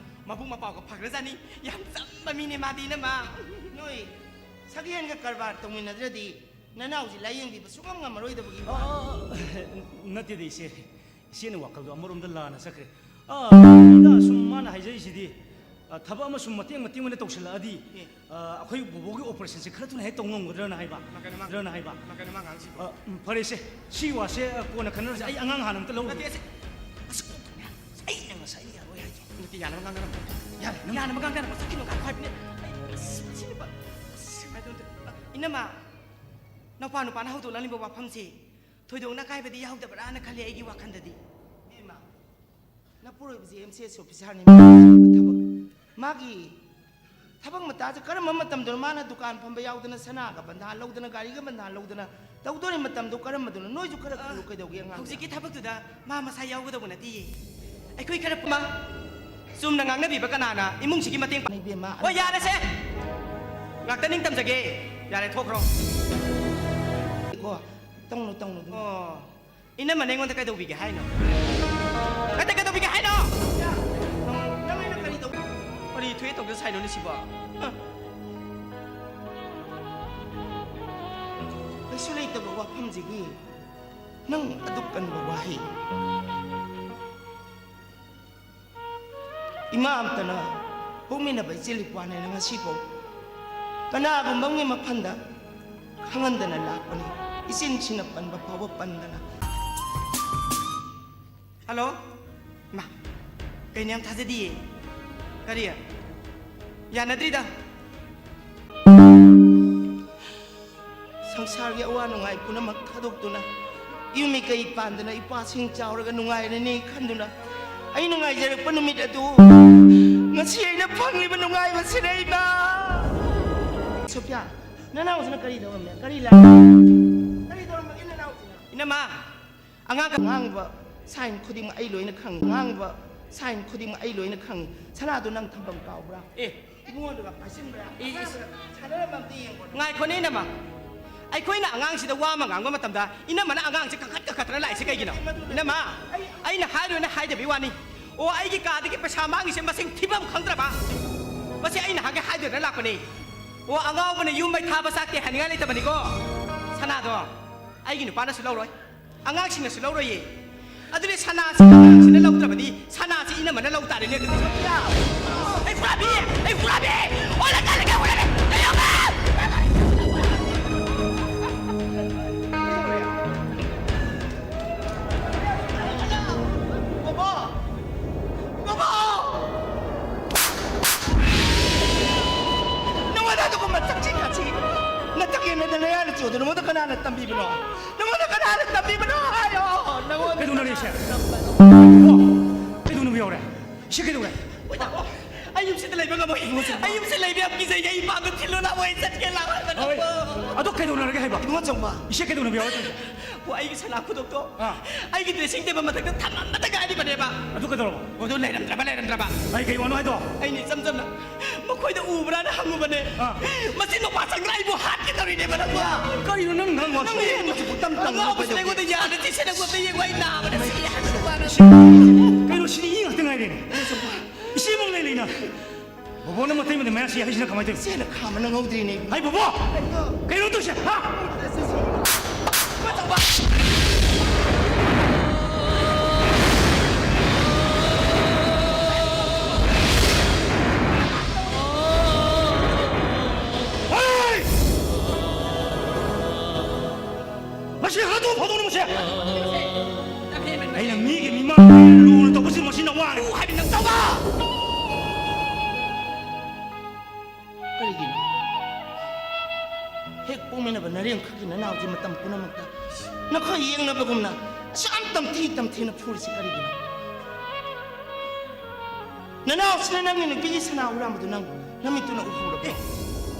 ꯃꯕꯨꯛ ꯃꯄꯥꯎꯒ ꯐꯈ꯭ꯔꯖꯥꯠꯅꯤ꯫ ꯌꯥꯝ ꯆꯝꯕ ꯃꯤꯅꯦ ꯃꯥꯗꯤ ꯏꯅꯝꯃ꯫ ꯅꯣꯏ ꯁꯛꯍꯦꯟꯒ ꯀꯔꯕꯥꯔ ꯇꯧꯃꯤꯟꯅꯗ꯭ꯔꯗꯤ ꯅꯅꯥꯎꯁꯤ ꯂꯥꯏꯌꯦꯡꯕꯤꯕ ꯁꯨꯡꯉꯝ ꯉꯝꯃꯔꯣꯏꯗꯕꯒꯤ ꯋꯥ꯫ ꯑ, ꯅꯠꯇꯦꯗ ꯏꯆꯦ, ꯏꯆꯦꯅ ꯋꯥꯈꯜꯗꯣ ꯑꯃꯔꯣꯝꯗ ꯂꯥꯟꯅ ꯆꯠꯈ꯭ꯔꯦ꯫ ꯑ, ꯑꯩꯅ ꯁꯨꯝ ꯃꯥꯅ ꯍꯥꯏꯖꯔꯤꯁꯤꯗꯤ, ꯑ, ꯊꯕꯛ ꯑꯃ ꯁꯨꯝ ꯃꯇꯦꯡ ꯃꯇꯦꯡ ꯑꯣꯏꯅ ꯇꯧꯁꯤꯜꯂꯛꯑꯗꯤ, ꯑꯦ꯫ ꯑ, ꯑꯩꯈꯣꯏ ꯕꯣꯕꯣꯒꯤ ꯑꯣꯄꯔꯦꯁꯟꯁꯦ ꯈꯔ ꯊꯨꯅ ꯍꯦꯛ ꯇꯧ ꯉꯝꯒꯗ꯭ꯔꯅ ꯍꯥꯏꯕ꯫ ꯀꯩꯅꯣ ꯃꯥ- ꯒꯗ꯭ꯔꯅ ꯍꯥꯏꯕ꯫ ꯀꯩꯅꯣ ꯃꯥ ꯉꯥꯡꯉꯤꯁꯤꯕꯣ? ꯑ, ꯎꯝ, ꯐꯔꯦꯁꯦ, ꯁꯤ ꯋꯥꯁꯦ, ꯑ, ꯀꯣꯟꯅ ꯈꯟꯅꯔꯁꯦ꯫ ꯑꯩ ꯑꯉꯥꯡ ꯍꯥꯟꯅ ꯑꯝꯇ ꯂꯧꯔꯨꯒꯦ꯫ ꯅꯠꯇꯦ, ꯑꯁꯤ, ꯑꯁ, ꯀꯣꯛꯇꯅꯦ꯫ ꯑꯩꯅ ꯉꯁꯥꯏ ꯌꯥꯔꯣꯏ ꯍꯥꯏꯗꯣ꯫ ꯅꯠꯇꯦ, ꯌꯥꯅꯕ ꯉꯥꯡꯅꯔꯝꯃꯣ꯫ ꯌꯥꯔꯦ, ꯅꯪ ꯌꯥꯅꯕ ꯉꯥꯡꯅꯔꯝꯃꯣ꯫ ꯆꯠꯈꯤꯅꯣ, ꯉꯥꯏꯈꯣ ꯍꯥꯏꯕꯅꯦ꯫ ꯑꯩ, ꯑꯁ, ꯃꯁꯤ ꯅꯨꯄꯥ, ꯑꯁ, ꯀꯃꯥꯏꯅ ꯇꯧꯅꯤ? ꯑ, ꯏꯅꯝꯃ, ꯅꯧꯄꯥ ꯅꯨꯄꯥꯅ ꯍꯧꯗꯣꯛꯂꯛꯂꯤꯕ ꯋꯥꯐꯝꯁꯤ ꯊꯣꯏꯗꯣꯛꯅ ꯑꯀꯥꯏꯕꯗꯤ ꯌꯥꯎꯗꯕ꯭ꯔꯥꯅ ꯈꯜꯂꯤ ꯑꯩꯒꯤ ꯋꯥꯈꯜꯗꯗꯤ꯫ ꯏꯃꯥ, ꯅꯄꯨꯔꯣꯏꯕꯁꯤ ꯑꯦꯝ ꯁꯤ ꯑꯦꯁ ꯑꯣꯐꯤꯁꯥꯔꯅꯤ꯫ ꯃꯥꯒꯤ ꯊꯕꯛ, ꯃꯥꯒꯤ ꯊꯕꯛ ꯃꯇꯥꯁꯦ ꯀꯔꯝꯕ ꯃꯇꯝꯗꯅꯣ ꯃꯥꯅ ꯗꯨꯀꯥꯟ ꯐꯝꯕ ꯌꯥꯎꯗꯅ, ꯁꯅꯥꯒ ꯕꯟꯙꯥ ꯂꯧꯗꯅ, ꯒꯥꯔꯤꯒ ꯕꯟꯙꯥ ꯂꯧꯗꯅ ꯇꯧꯗꯣꯔꯤ ꯃꯇꯝꯗꯣ ꯀꯔꯝꯕꯗꯅꯣ? ꯅꯣꯏꯁꯨ ꯈꯔ ꯈꯜꯂꯨ ꯀꯩꯗꯧꯒꯦ ꯑꯉꯥꯡꯗ? ꯍꯧꯖꯤꯛꯀꯤ ꯊꯕꯛꯇꯨꯗ ꯃꯥ ꯃꯁꯥ ꯌꯥꯎꯒꯗꯧꯕ ꯅꯠꯇꯤꯌꯦ꯫ ꯑꯩꯈꯣꯏ ꯈꯔ ꯄꯨꯃ ꯆꯨꯝꯅ ꯉꯥꯡꯅꯕꯤꯕ ꯀꯅꯥꯅ ꯏꯃꯨꯡꯁꯤꯒꯤ ꯃꯇꯦꯡ ꯄꯥꯡ- ꯏꯕꯦꯝꯃ, ꯍꯣꯏ, ꯌꯥꯔꯦꯁꯦ꯫ ꯉꯥꯛꯇ ꯅꯤꯡꯇꯝꯖꯒꯦ꯫ ꯌꯥꯔꯦ, ꯊꯣꯛꯈ꯭ꯔꯣ꯫ ꯀꯣ, ꯇꯧꯅꯨ, ꯇꯧꯅꯨ ꯑꯗꯨꯃꯥꯏꯅ꯫ ꯑꯣ, ꯏꯅꯝꯃꯅ ꯑꯩꯉꯣꯟꯗ ꯀꯩꯗꯧꯕꯤꯒꯦ ꯍꯥꯏꯅꯣ? ꯅꯠꯇꯦ, ꯀꯩꯗꯧꯕꯤꯒꯦ ꯍꯥꯏꯅꯣ? ꯅꯪ ꯑꯩꯅ ꯀꯔꯤ ꯇꯧ-, ꯀꯔꯤ ꯊꯣꯛꯑꯦ ꯇꯧꯗ ꯁꯥꯏꯅꯣꯅꯦ ꯁꯤꯕꯣ? ꯍ? ꯀꯩꯁꯨ ꯂꯩꯇꯕ ꯋꯥꯐꯝꯁꯤꯒꯤ ꯅꯪ ꯑꯗꯨꯛ ꯀꯟꯕ ꯋꯥꯍꯩ꯫ ꯏꯃꯥ ꯑꯝꯇꯅ ꯄꯣꯛꯃꯤꯟꯅꯕ ꯏꯆꯤꯜ ꯏꯄ꯭ꯋꯥꯅꯦꯅ ꯉꯁꯤꯐꯥꯎ ꯀꯅꯥꯒꯨꯝꯕ ꯑꯃꯒꯤ ꯃꯐꯝꯗ ꯈꯪꯍꯟꯗꯅ ꯂꯥꯛꯄꯅꯤ꯫ ꯏꯆꯤꯟꯁꯤꯅ ꯄꯟꯕ ꯐꯥꯎꯕ ꯄꯟꯗꯅ꯫ ꯍꯜꯂꯣ? ꯏꯃꯥ, ꯀꯩꯅꯣ ꯌꯥꯝ ꯊꯥꯖꯗꯤꯌꯦ꯫ ꯀꯔꯤ? ꯌꯥꯅꯗ꯭ꯔꯤꯗ꯫ ꯁꯪꯁꯥꯔꯒꯤ ꯑꯋꯥ ꯅꯨꯡꯉꯥꯏ ꯄꯨꯝꯅꯃꯛ ꯊꯥꯗꯣꯛꯇꯨꯅ ꯌꯨꯝ ꯏꯀꯩ ꯄꯥꯟꯗꯅ ꯏꯄꯥꯁꯤꯡ ꯆꯥꯎꯔꯒ ꯅꯨꯡꯉꯥꯏꯔꯅꯤ ꯈꯟꯗꯨꯅ ꯑꯩꯅ ꯉꯥꯏꯖꯔꯛꯄ ꯅꯨꯃꯤꯠ ꯑꯗꯨ ꯉꯁꯤ ꯑꯩꯅ ꯐꯪꯂꯤꯕ ꯅꯨꯡꯉꯥꯏꯕꯁꯤꯗꯩꯗ꯫ ꯁꯣꯐꯤꯌꯥ, ꯅꯅꯥꯎꯁꯤꯅ ꯀꯔꯤ ꯇꯧꯔꯝꯃꯦ? ꯀꯔꯤ ꯂꯥ-, ꯀꯔꯤ ꯇꯧꯔꯝꯃꯒꯦ ꯅꯅꯥꯎꯁꯤꯅ? ꯏꯅꯝꯃ, ꯑꯉꯥꯡ ꯉꯥꯡꯕ ꯁꯥꯏꯟ ꯈꯨꯗꯤꯡꯃꯛ ꯑꯩ ꯂꯣꯏꯅ ꯈꯪꯉꯤ꯫ ꯉꯥꯡꯕ ꯁꯥꯏꯟ ꯈꯨꯗꯤꯡꯃꯛ ꯑꯩ ꯂꯣꯏꯅ ꯈꯪꯉꯤ꯫ ꯁꯅꯥꯗꯣ ꯅꯪ ꯊꯝꯐꯝ ꯀꯥꯎꯕ꯭ꯔꯥ? ꯑꯦ, ꯏꯕꯨꯡꯉꯣꯗꯨꯒ ꯄꯥꯏꯁꯤꯟꯕ꯭ꯔꯥ? ꯏ-, ꯏꯁ-, ꯑꯉꯥꯡꯗꯨꯒ ꯁꯥꯟꯅꯔꯝꯕ ꯑꯝꯇ ꯌꯦꯡꯉꯣ꯫ ꯉꯥꯏꯈꯣꯅꯦ, ꯏꯅꯝꯃ꯫ ꯑꯩꯈꯣꯏꯅ ꯑꯉꯥꯡꯁꯤꯗ ꯋꯥ ꯑꯃ ꯉꯥꯡꯕ ꯃꯇꯝꯗ ꯏꯅꯝꯃꯅ ꯑꯉꯥꯡꯁꯦ ꯀꯟꯈꯠ ꯀꯟꯈꯠꯇꯅ ꯂꯥꯛꯏꯁꯦ ꯀꯩꯒꯤꯅꯣ? ꯏꯅꯝꯃ, ꯑꯩꯅ ꯍꯥꯏꯔꯣꯏꯅ ꯍꯥꯏꯗꯕꯩ ꯋꯥꯅꯤ꯫ ꯑꯣ, ꯑꯩꯒꯤ ꯀꯥꯗꯒꯤ ꯄꯩꯁꯥ ꯃꯥꯡꯉꯤꯁꯦ ꯃꯁꯤꯡ ꯊꯤꯐꯝ ꯈꯪꯗ꯭ꯔꯕ? ꯃꯁꯤ ꯑꯩꯅ ꯍꯥꯟꯒꯩ ꯍꯥꯏꯗꯗꯅ ꯂꯥꯛꯄꯅꯤ꯫ ꯑꯣ, ꯑꯉꯥꯎꯕꯅ ꯌꯨꯝ ꯃꯩ ꯊꯥꯕ ꯆꯥꯛꯇꯦ ꯍꯥꯏꯅꯤꯡꯉꯥꯏ ꯂꯩꯇꯕꯅꯤꯀꯣ꯫ ꯁꯅꯥꯗꯣ, ꯑꯩꯒꯤ ꯅꯨꯄꯥꯅꯁꯨ ꯂꯧꯔꯣꯏ, ꯑꯉꯥꯡꯁꯤꯡꯅꯁꯨ ꯂꯧꯔꯣꯏꯌꯦ꯫ ꯑꯗꯨꯗꯤ ꯁꯅꯥꯁꯤ ꯑꯉꯥꯡꯁꯤꯅ ꯂꯧꯗ꯭ꯔꯕꯗꯤ ꯁꯅꯥꯁꯤ ꯏꯅꯝꯃꯅ ꯂꯧ ꯇꯥꯔꯦꯅꯦ ꯑꯗꯨꯗꯤ꯫ ꯑꯩ ꯍꯨꯔꯥꯟꯕꯤ! ꯑꯩ ꯍꯨꯔꯥꯟꯕꯤ! ꯑꯣ, ꯂꯩꯀꯥꯏ, ꯂꯩꯀꯥꯏ ꯍꯨꯔꯥꯟꯕꯤ! ꯀꯩꯗꯧꯕ? ꯕꯣꯕꯣ! ꯕꯣꯕꯣ! ꯅꯉꯣꯟꯗ ꯑꯗꯨꯒꯨꯝꯕ ꯆꯛꯆꯤꯡ ꯈꯥꯆꯤ ꯅꯇꯛ ꯌꯦꯟꯅꯗꯅ ꯅꯌꯥꯅ ꯆꯣꯗꯅ ꯅꯉꯣꯟꯗ ꯀꯅꯥꯅ ꯇꯝꯕꯤꯕꯅꯣ? ꯅꯉꯣꯟꯗ ꯀꯅꯥꯅ ꯇꯝꯕꯤꯕꯅꯣ ꯍꯥꯏꯌꯣ? ꯅꯉꯣꯟꯗ ꯀꯩꯗꯧꯅꯔꯦ ꯏꯆꯦ? ꯀꯅꯥꯅ ꯇꯝꯕꯅꯣ? ꯀꯩꯗꯧꯅꯕ ꯌꯥꯎꯔꯦ? ꯏꯆꯦ ꯀꯩꯗꯧꯔꯦ? ꯍꯣꯏ, ꯇꯥꯃꯣ꯫ ꯑꯩ ꯌꯨꯝꯁꯤꯗ ꯂꯩꯕ ꯉꯝꯃꯣꯏ꯫ ꯑꯩ ꯌꯨꯝꯁꯤꯗ ꯂꯩꯕ ꯌꯥꯝ ꯀꯤꯖꯩ꯫ ꯑꯩ ꯏꯄꯥꯝꯗ ꯊꯤꯜꯂꯨ ꯂꯥꯛꯑꯣ, ꯑꯩ ꯆꯠꯀꯦ ꯂꯥꯛꯑꯣ ꯍꯥꯏꯕ ꯍꯣꯏ꯫ ꯅꯪꯕꯣ꯫ ꯑꯗꯣ ꯀꯩꯗꯧꯅꯔꯒꯦ ꯍꯥꯏꯕ? ꯏꯕꯨꯡꯉꯣ ꯆꯥꯎꯕ꯫ ꯏꯆꯦ ꯀꯩꯗꯧꯅꯕ ꯌꯥꯎꯔꯦ? ꯑꯣ, ꯑꯩꯒꯤ ꯁꯅꯥ ꯈꯨꯗꯣꯞꯇꯣ ꯑꯥ꯫ ꯑꯩꯒꯤ dressing table ꯃꯊꯛꯇ ꯊꯝꯃꯝꯕꯇ ꯉꯥꯏꯔꯤꯕꯅꯦꯕ꯫ ꯑꯗꯨ ꯀꯩꯗꯧꯔꯕ? ꯑꯗꯨ ꯂꯩꯔꯝꯗ꯭ꯔꯕ, ꯂꯩꯔꯝꯗ꯭ꯔꯕ꯫ ꯑꯩ ꯀꯩ ꯋꯥꯅꯣ ꯍꯥꯏꯗꯣ? ꯑꯩꯅ ꯏꯆꯝ ꯆꯝꯅ ꯃꯈꯣꯏꯗ ꯎꯕ꯭ꯔꯥꯅ ꯍꯪꯉꯨꯕꯅꯦ꯫ ꯑꯥ꯫ ꯃꯆꯤꯟ ꯃꯄꯥ ꯆꯪꯗ꯭ꯔꯥ ꯑꯩꯕꯨ ꯍꯥꯠꯀꯦ ꯇꯧꯔꯤꯅꯦꯕ ꯅꯪꯕꯣ꯫ ꯀꯔꯤꯅꯣ ꯅꯪ ꯉꯥꯡꯕ? ꯅꯪ ꯍꯦꯟꯅ ꯃꯆꯤꯟ ꯇꯝ ꯇꯝ ꯑꯉꯥꯎꯕꯁꯤꯅ ꯑꯩꯉꯣꯟꯗ ꯌꯥꯗ ꯊꯤꯁꯦ ꯅꯪꯕꯣ ꯑꯝꯇ ꯌꯦꯡꯉꯣ ꯑꯩ ꯅꯥꯕꯅ ꯁꯤꯔꯦ ꯍꯥꯏꯕ ꯅꯨꯄꯥꯅ꯫ ꯀꯩꯅꯣ ꯁꯤꯗꯤ ꯏ ꯉꯥꯛꯇ ꯉꯥꯏꯔꯦꯅꯦ꯫ ꯏꯆꯦꯃꯛ ꯂꯩ ꯂꯩꯅ꯫ ꯕꯣꯕꯣꯅ ꯃꯇꯩ ꯃꯇꯩ ꯃꯌꯥꯝ ꯁꯤ ꯍꯥꯏꯁꯤꯅ ꯀꯃꯥꯏꯅ ꯇꯧꯔꯤꯅꯣ? ꯏꯆꯦꯅ ꯈꯥꯝꯕꯅ ꯉꯧꯗ꯭ꯔꯤꯅꯦ꯫ ꯍꯥꯏ ꯕꯣꯕꯣ! ꯀꯩꯅꯣ ꯇꯧꯁꯦ, ꯍꯥ? ꯍꯣꯏ! ꯃꯁꯤ ꯍꯥꯠꯇꯣꯛ ꯐꯥꯗꯣꯛꯅ ꯃꯁꯦ! ꯑꯩꯅ ꯃꯤꯒꯤ ꯃꯤꯃꯥꯡꯗ ꯂꯨꯅ ꯇꯧꯕꯁꯤ ꯃꯁꯤ ꯅꯋꯥꯅꯤ꯫ ꯍꯥꯏꯕ ꯅꯪ ꯇꯧꯕ! ꯀꯔꯤꯒꯤꯅꯣ? ꯍꯦꯛ ꯄꯣꯛꯃꯤꯟꯅꯕ ꯅꯔꯦꯝꯈꯛꯀꯤ ꯅꯅꯥꯎꯁꯤ ꯃꯇꯝ ꯄꯨꯝꯅꯃꯛꯇ ꯅꯈꯣꯏ ꯌꯦꯡꯅꯕꯒꯨꯝꯅ ꯑꯁꯨꯛ ꯌꯥꯝ ꯇꯝꯊꯤ ꯇꯝꯊꯤꯅ ꯐꯨꯔꯤꯁꯤ ꯀꯔꯤꯒꯤꯅꯣ? ꯅꯅꯥꯎꯁꯤꯅ ꯅꯪꯒꯤ ꯅꯨꯄꯤꯒꯤ ꯁꯅꯥ ꯍꯨꯔꯥꯟꯕꯗꯨ ꯅꯪ ꯅꯃꯤꯠꯇꯨꯅ ꯎꯍꯧꯔꯕ꯭ꯔꯣ?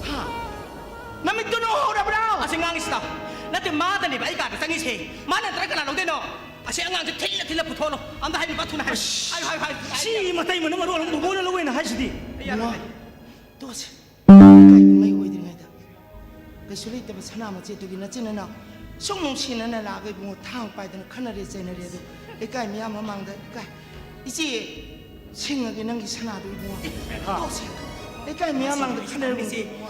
ꯍꯥ? ꯅꯃꯤꯠꯇꯨꯅ ꯎꯍꯧꯔꯕ꯭ꯔꯣ? ꯑꯁꯤ ꯉꯥꯡꯉꯤꯁꯤꯗ ꯅꯠꯇꯦ, ꯃꯥꯗꯅꯦꯕ ꯑꯩ ꯀꯥꯗ ꯆꯪꯉꯤꯁꯦ꯫ ꯃꯥ ꯅꯠꯇ꯭ꯔ ꯀꯅꯥ ꯂꯧꯗꯣꯏꯅꯣ? ꯑꯁꯤ ꯑꯉꯥꯡꯁꯦ ꯊꯤꯜꯂ ꯊꯤꯜꯂ ꯄꯨꯊꯣꯛꯍꯜꯂꯣ꯫ ꯑꯝꯇ ꯍꯥꯏꯕꯤꯕ ꯊꯨꯅ ꯍꯥꯏ꯫ ꯍꯥꯏꯌꯨ, ꯍꯥꯏꯌꯨ, ꯍꯥꯏꯌꯨ, ꯍꯥꯏꯌꯨ꯫ ꯁꯤ ꯃꯇꯩ ꯃꯅꯝ ꯃꯔꯣꯜ ꯑꯃ ꯕꯣꯕꯣꯅ ꯂꯧꯋꯦꯅ ꯍꯥꯏꯁꯤꯗꯤ꯫ ꯏꯃꯥ, ꯇꯣꯛꯑꯁꯤ꯫ ꯏꯀꯥꯏ ꯀꯨꯝꯍꯩ ꯑꯣꯏꯗ꯭ꯔꯤꯉꯩꯗ ꯀꯩꯁꯨ ꯂꯩꯇꯕ ꯁꯅꯥ ꯃꯆꯦꯠꯇꯨꯒꯤ ꯅꯆꯤꯟ ꯅꯅꯥꯎ ꯁꯨꯝ ꯅꯨꯡꯁꯤꯅꯅ ꯂꯥꯛꯑꯒ ꯏꯕꯨꯡꯉꯣ ꯊꯥꯡ ꯄꯥꯏꯗꯅ ꯈꯠꯅꯔꯦ ꯆꯩꯅꯔꯦ ꯑꯗꯨ ꯂꯩꯀꯥꯏ ꯃꯤꯌꯥꯝ ꯃꯃꯥꯡꯗ ꯏꯀꯥꯏ꯫ ꯏꯆꯦ, ꯁꯤꯡꯉꯒꯦ ꯅꯪꯒꯤ ꯁꯅꯥꯗꯣ ꯏꯕꯨꯡꯉꯣ꯫ ꯇꯣꯛꯑꯁꯤ꯫ ꯂꯩꯀꯥꯏ ꯃꯤꯌꯥꯝ ꯃꯥꯡꯗ ꯈꯠꯅꯔꯒꯨꯝꯁꯤ ꯏꯕꯨꯡꯉꯣ꯫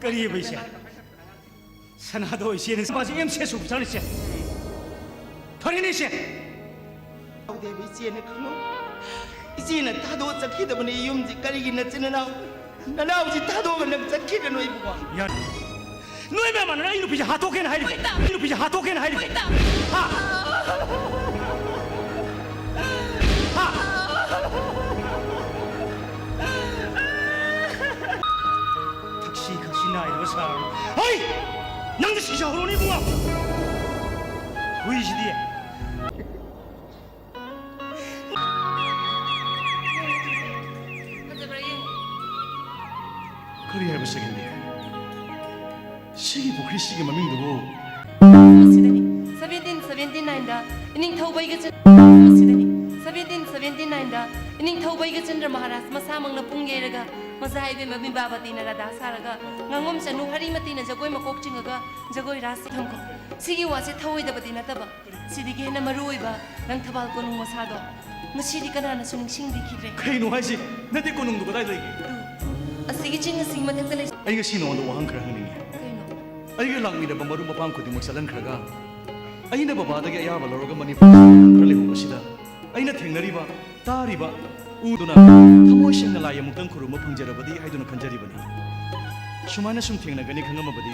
ꯀꯔꯤꯑꯕ ꯏꯆꯦ? ꯁꯅꯥꯗꯣ ꯏꯆꯦꯅ ꯃꯥꯁꯦ ꯑꯦꯝ ꯁꯦ ꯁꯨꯕ ꯆꯥꯔꯤꯁꯦ꯫ ꯐꯔꯦꯅꯦ ꯏꯆꯦ꯫ ꯌꯥꯎꯗꯦꯕ ꯏꯆꯦꯅ ꯈꯪꯉꯣ꯫ ꯏꯆꯦꯅ ꯊꯥꯗꯣꯛꯑ ꯆꯠꯈꯤꯗꯕꯅꯦ ꯌꯨꯝꯁꯤ꯫ ꯀꯔꯤꯒꯤ ꯅꯆꯤꯟ ꯅꯅꯥꯎ ꯅꯅꯥꯎꯁꯤ ꯊꯥꯗꯣꯛꯑꯒ ꯅꯪ ꯆꯠꯈꯤꯗꯅꯣ ꯏꯕꯨꯡꯉꯣ? ꯌꯥꯔꯦ꯫ ꯅꯣꯏ ꯃꯌꯥꯝꯅ ꯑꯩ ꯅꯨꯄꯤꯁꯦ ꯍꯥꯠꯇꯣꯛꯀꯦꯅ ꯍꯥꯏꯔꯤꯕ? ꯑꯩ ꯅꯨꯄꯤꯁꯦ ꯍꯥꯠꯇꯣꯛꯀꯦꯅ ꯍꯥꯏꯔꯤꯕ? ꯍꯥ? ꯍꯥ? ꯊꯛꯁꯤ ꯈꯛꯁꯤ ꯅꯥꯏꯗꯕ ꯁꯥꯔ꯫ ꯍꯩ! ꯅꯪꯗꯤ ꯁꯤꯖꯍꯧꯔꯣꯅꯦ ꯏꯕꯨꯡꯉꯣ꯫ ꯍꯨꯏꯁꯤꯗꯤ꯫ ꯐꯖꯕ꯭ꯔꯥ ꯌꯦꯡꯉꯨ꯫ ꯀꯔꯤ ꯍꯥꯏꯕ ꯁꯦꯀꯦꯟꯗꯤ? ꯁꯤꯒꯤ ꯄꯨꯈ꯭ꯔꯤꯁꯤꯒꯤ ꯃꯃꯤꯡꯗꯨꯕꯨ? ꯁꯤꯗꯅꯤ꯫ ꯁꯚꯦꯟꯇꯤꯟ ꯁꯚꯦꯟꯇꯤ ꯅꯥꯏꯟꯗ ꯏꯅꯤꯡꯊꯧ ꯕꯩꯒꯆꯟ-, ꯁꯤꯗꯅꯤ꯫ ꯁꯚꯦꯟꯇꯤꯟ ꯁꯚꯦꯟꯇꯤ ꯅꯥꯏꯟꯗ ꯏꯅꯤꯡꯊꯧ ꯕꯩꯒꯆꯟꯗ꯭ꯔ ꯃꯍꯥꯔꯥꯖ ꯃꯁꯥꯃꯛꯅ ꯄꯨꯡ ꯌꯩꯔꯒ ꯃꯆꯥ ꯏꯕꯦꯝꯃ ꯕꯤꯝꯕꯥꯕꯇꯤꯅ ꯔꯥꯙꯥ ꯁꯥꯔꯒ ꯉꯥꯉꯣꯝ ꯆꯅꯨ ꯍꯔꯤꯃꯇꯤꯅ ꯖꯒꯣꯏ ꯃꯀꯣꯛ ꯆꯤꯡꯉꯒ ꯖꯒꯣꯏ ꯔꯥꯁ ꯊꯝꯈꯣ꯫ ꯁꯤꯒꯤ ꯋꯥꯁꯦ ꯊꯧꯑꯣꯏꯗꯕꯗꯤ ꯅꯠꯇꯕ꯫ ꯁꯤꯗꯒꯤ ꯍꯦꯟꯅ ꯃꯔꯨ ꯑꯣꯏꯕ ꯅꯪ ꯊꯕꯥꯜ ꯀꯣꯅꯨꯡ ꯃꯁꯥꯗꯣ ꯉꯁꯤꯗꯤ ꯀꯅꯥꯅꯁꯨ ꯅꯤꯡꯁꯤꯡꯕꯤꯈꯤꯗ꯭ꯔꯦ꯫ ꯀꯩꯅꯣ ꯍꯥꯏꯁꯤ? ꯅꯠꯇꯦ, ꯀꯣꯅꯨꯡꯗꯨ ꯀꯗꯥꯏ ꯂꯩꯒꯦ? ꯑꯁꯤꯒꯤ ꯆꯤꯡ ꯑꯁꯤꯒꯤ ꯃꯊꯛꯇ ꯂꯩ꯫ ꯑꯩ ꯉꯁꯤ ꯅꯉꯣꯟꯗ ꯋꯥꯍꯪ ꯈꯔ ꯍꯪꯅꯤꯡꯉꯤ꯫ ꯀꯩꯅꯣ? ꯑꯩꯒ ꯂꯥꯛꯃꯤꯟꯅꯕ ꯃꯔꯨꯞ ꯃꯄꯥꯡ ꯈꯨꯗꯤꯡꯃꯛ ꯆꯠꯍꯟꯈ꯭ꯔꯒ ꯑꯩꯅ ꯕꯕꯥꯗꯒꯤ ꯑꯌꯥꯕ ꯂꯧꯔꯒ ꯃꯅꯤꯄꯨꯔꯗ ꯈꯔ ꯂꯩꯍꯧꯕꯁꯤꯗ ꯑꯩꯅ ꯊꯦꯡꯅꯔꯤꯕ, ꯇꯥꯔꯤꯕ, ꯎꯗꯨꯅ ꯊꯃꯣꯏ ꯁꯦꯡꯅ ꯂꯥꯏ ꯑꯃꯨꯛꯇꯪ ꯈꯨꯔꯨꯝꯕ ꯐꯪꯖꯔꯕꯗꯤ ꯍꯥꯏꯗꯨꯅ ꯈꯟꯖꯔꯤꯕꯅꯤ꯫ ꯁꯨꯃꯥꯏꯅ ꯁꯨꯝ ꯊꯦꯡꯅꯒꯅꯤ ꯈꯪꯉꯝꯃꯕꯗꯤ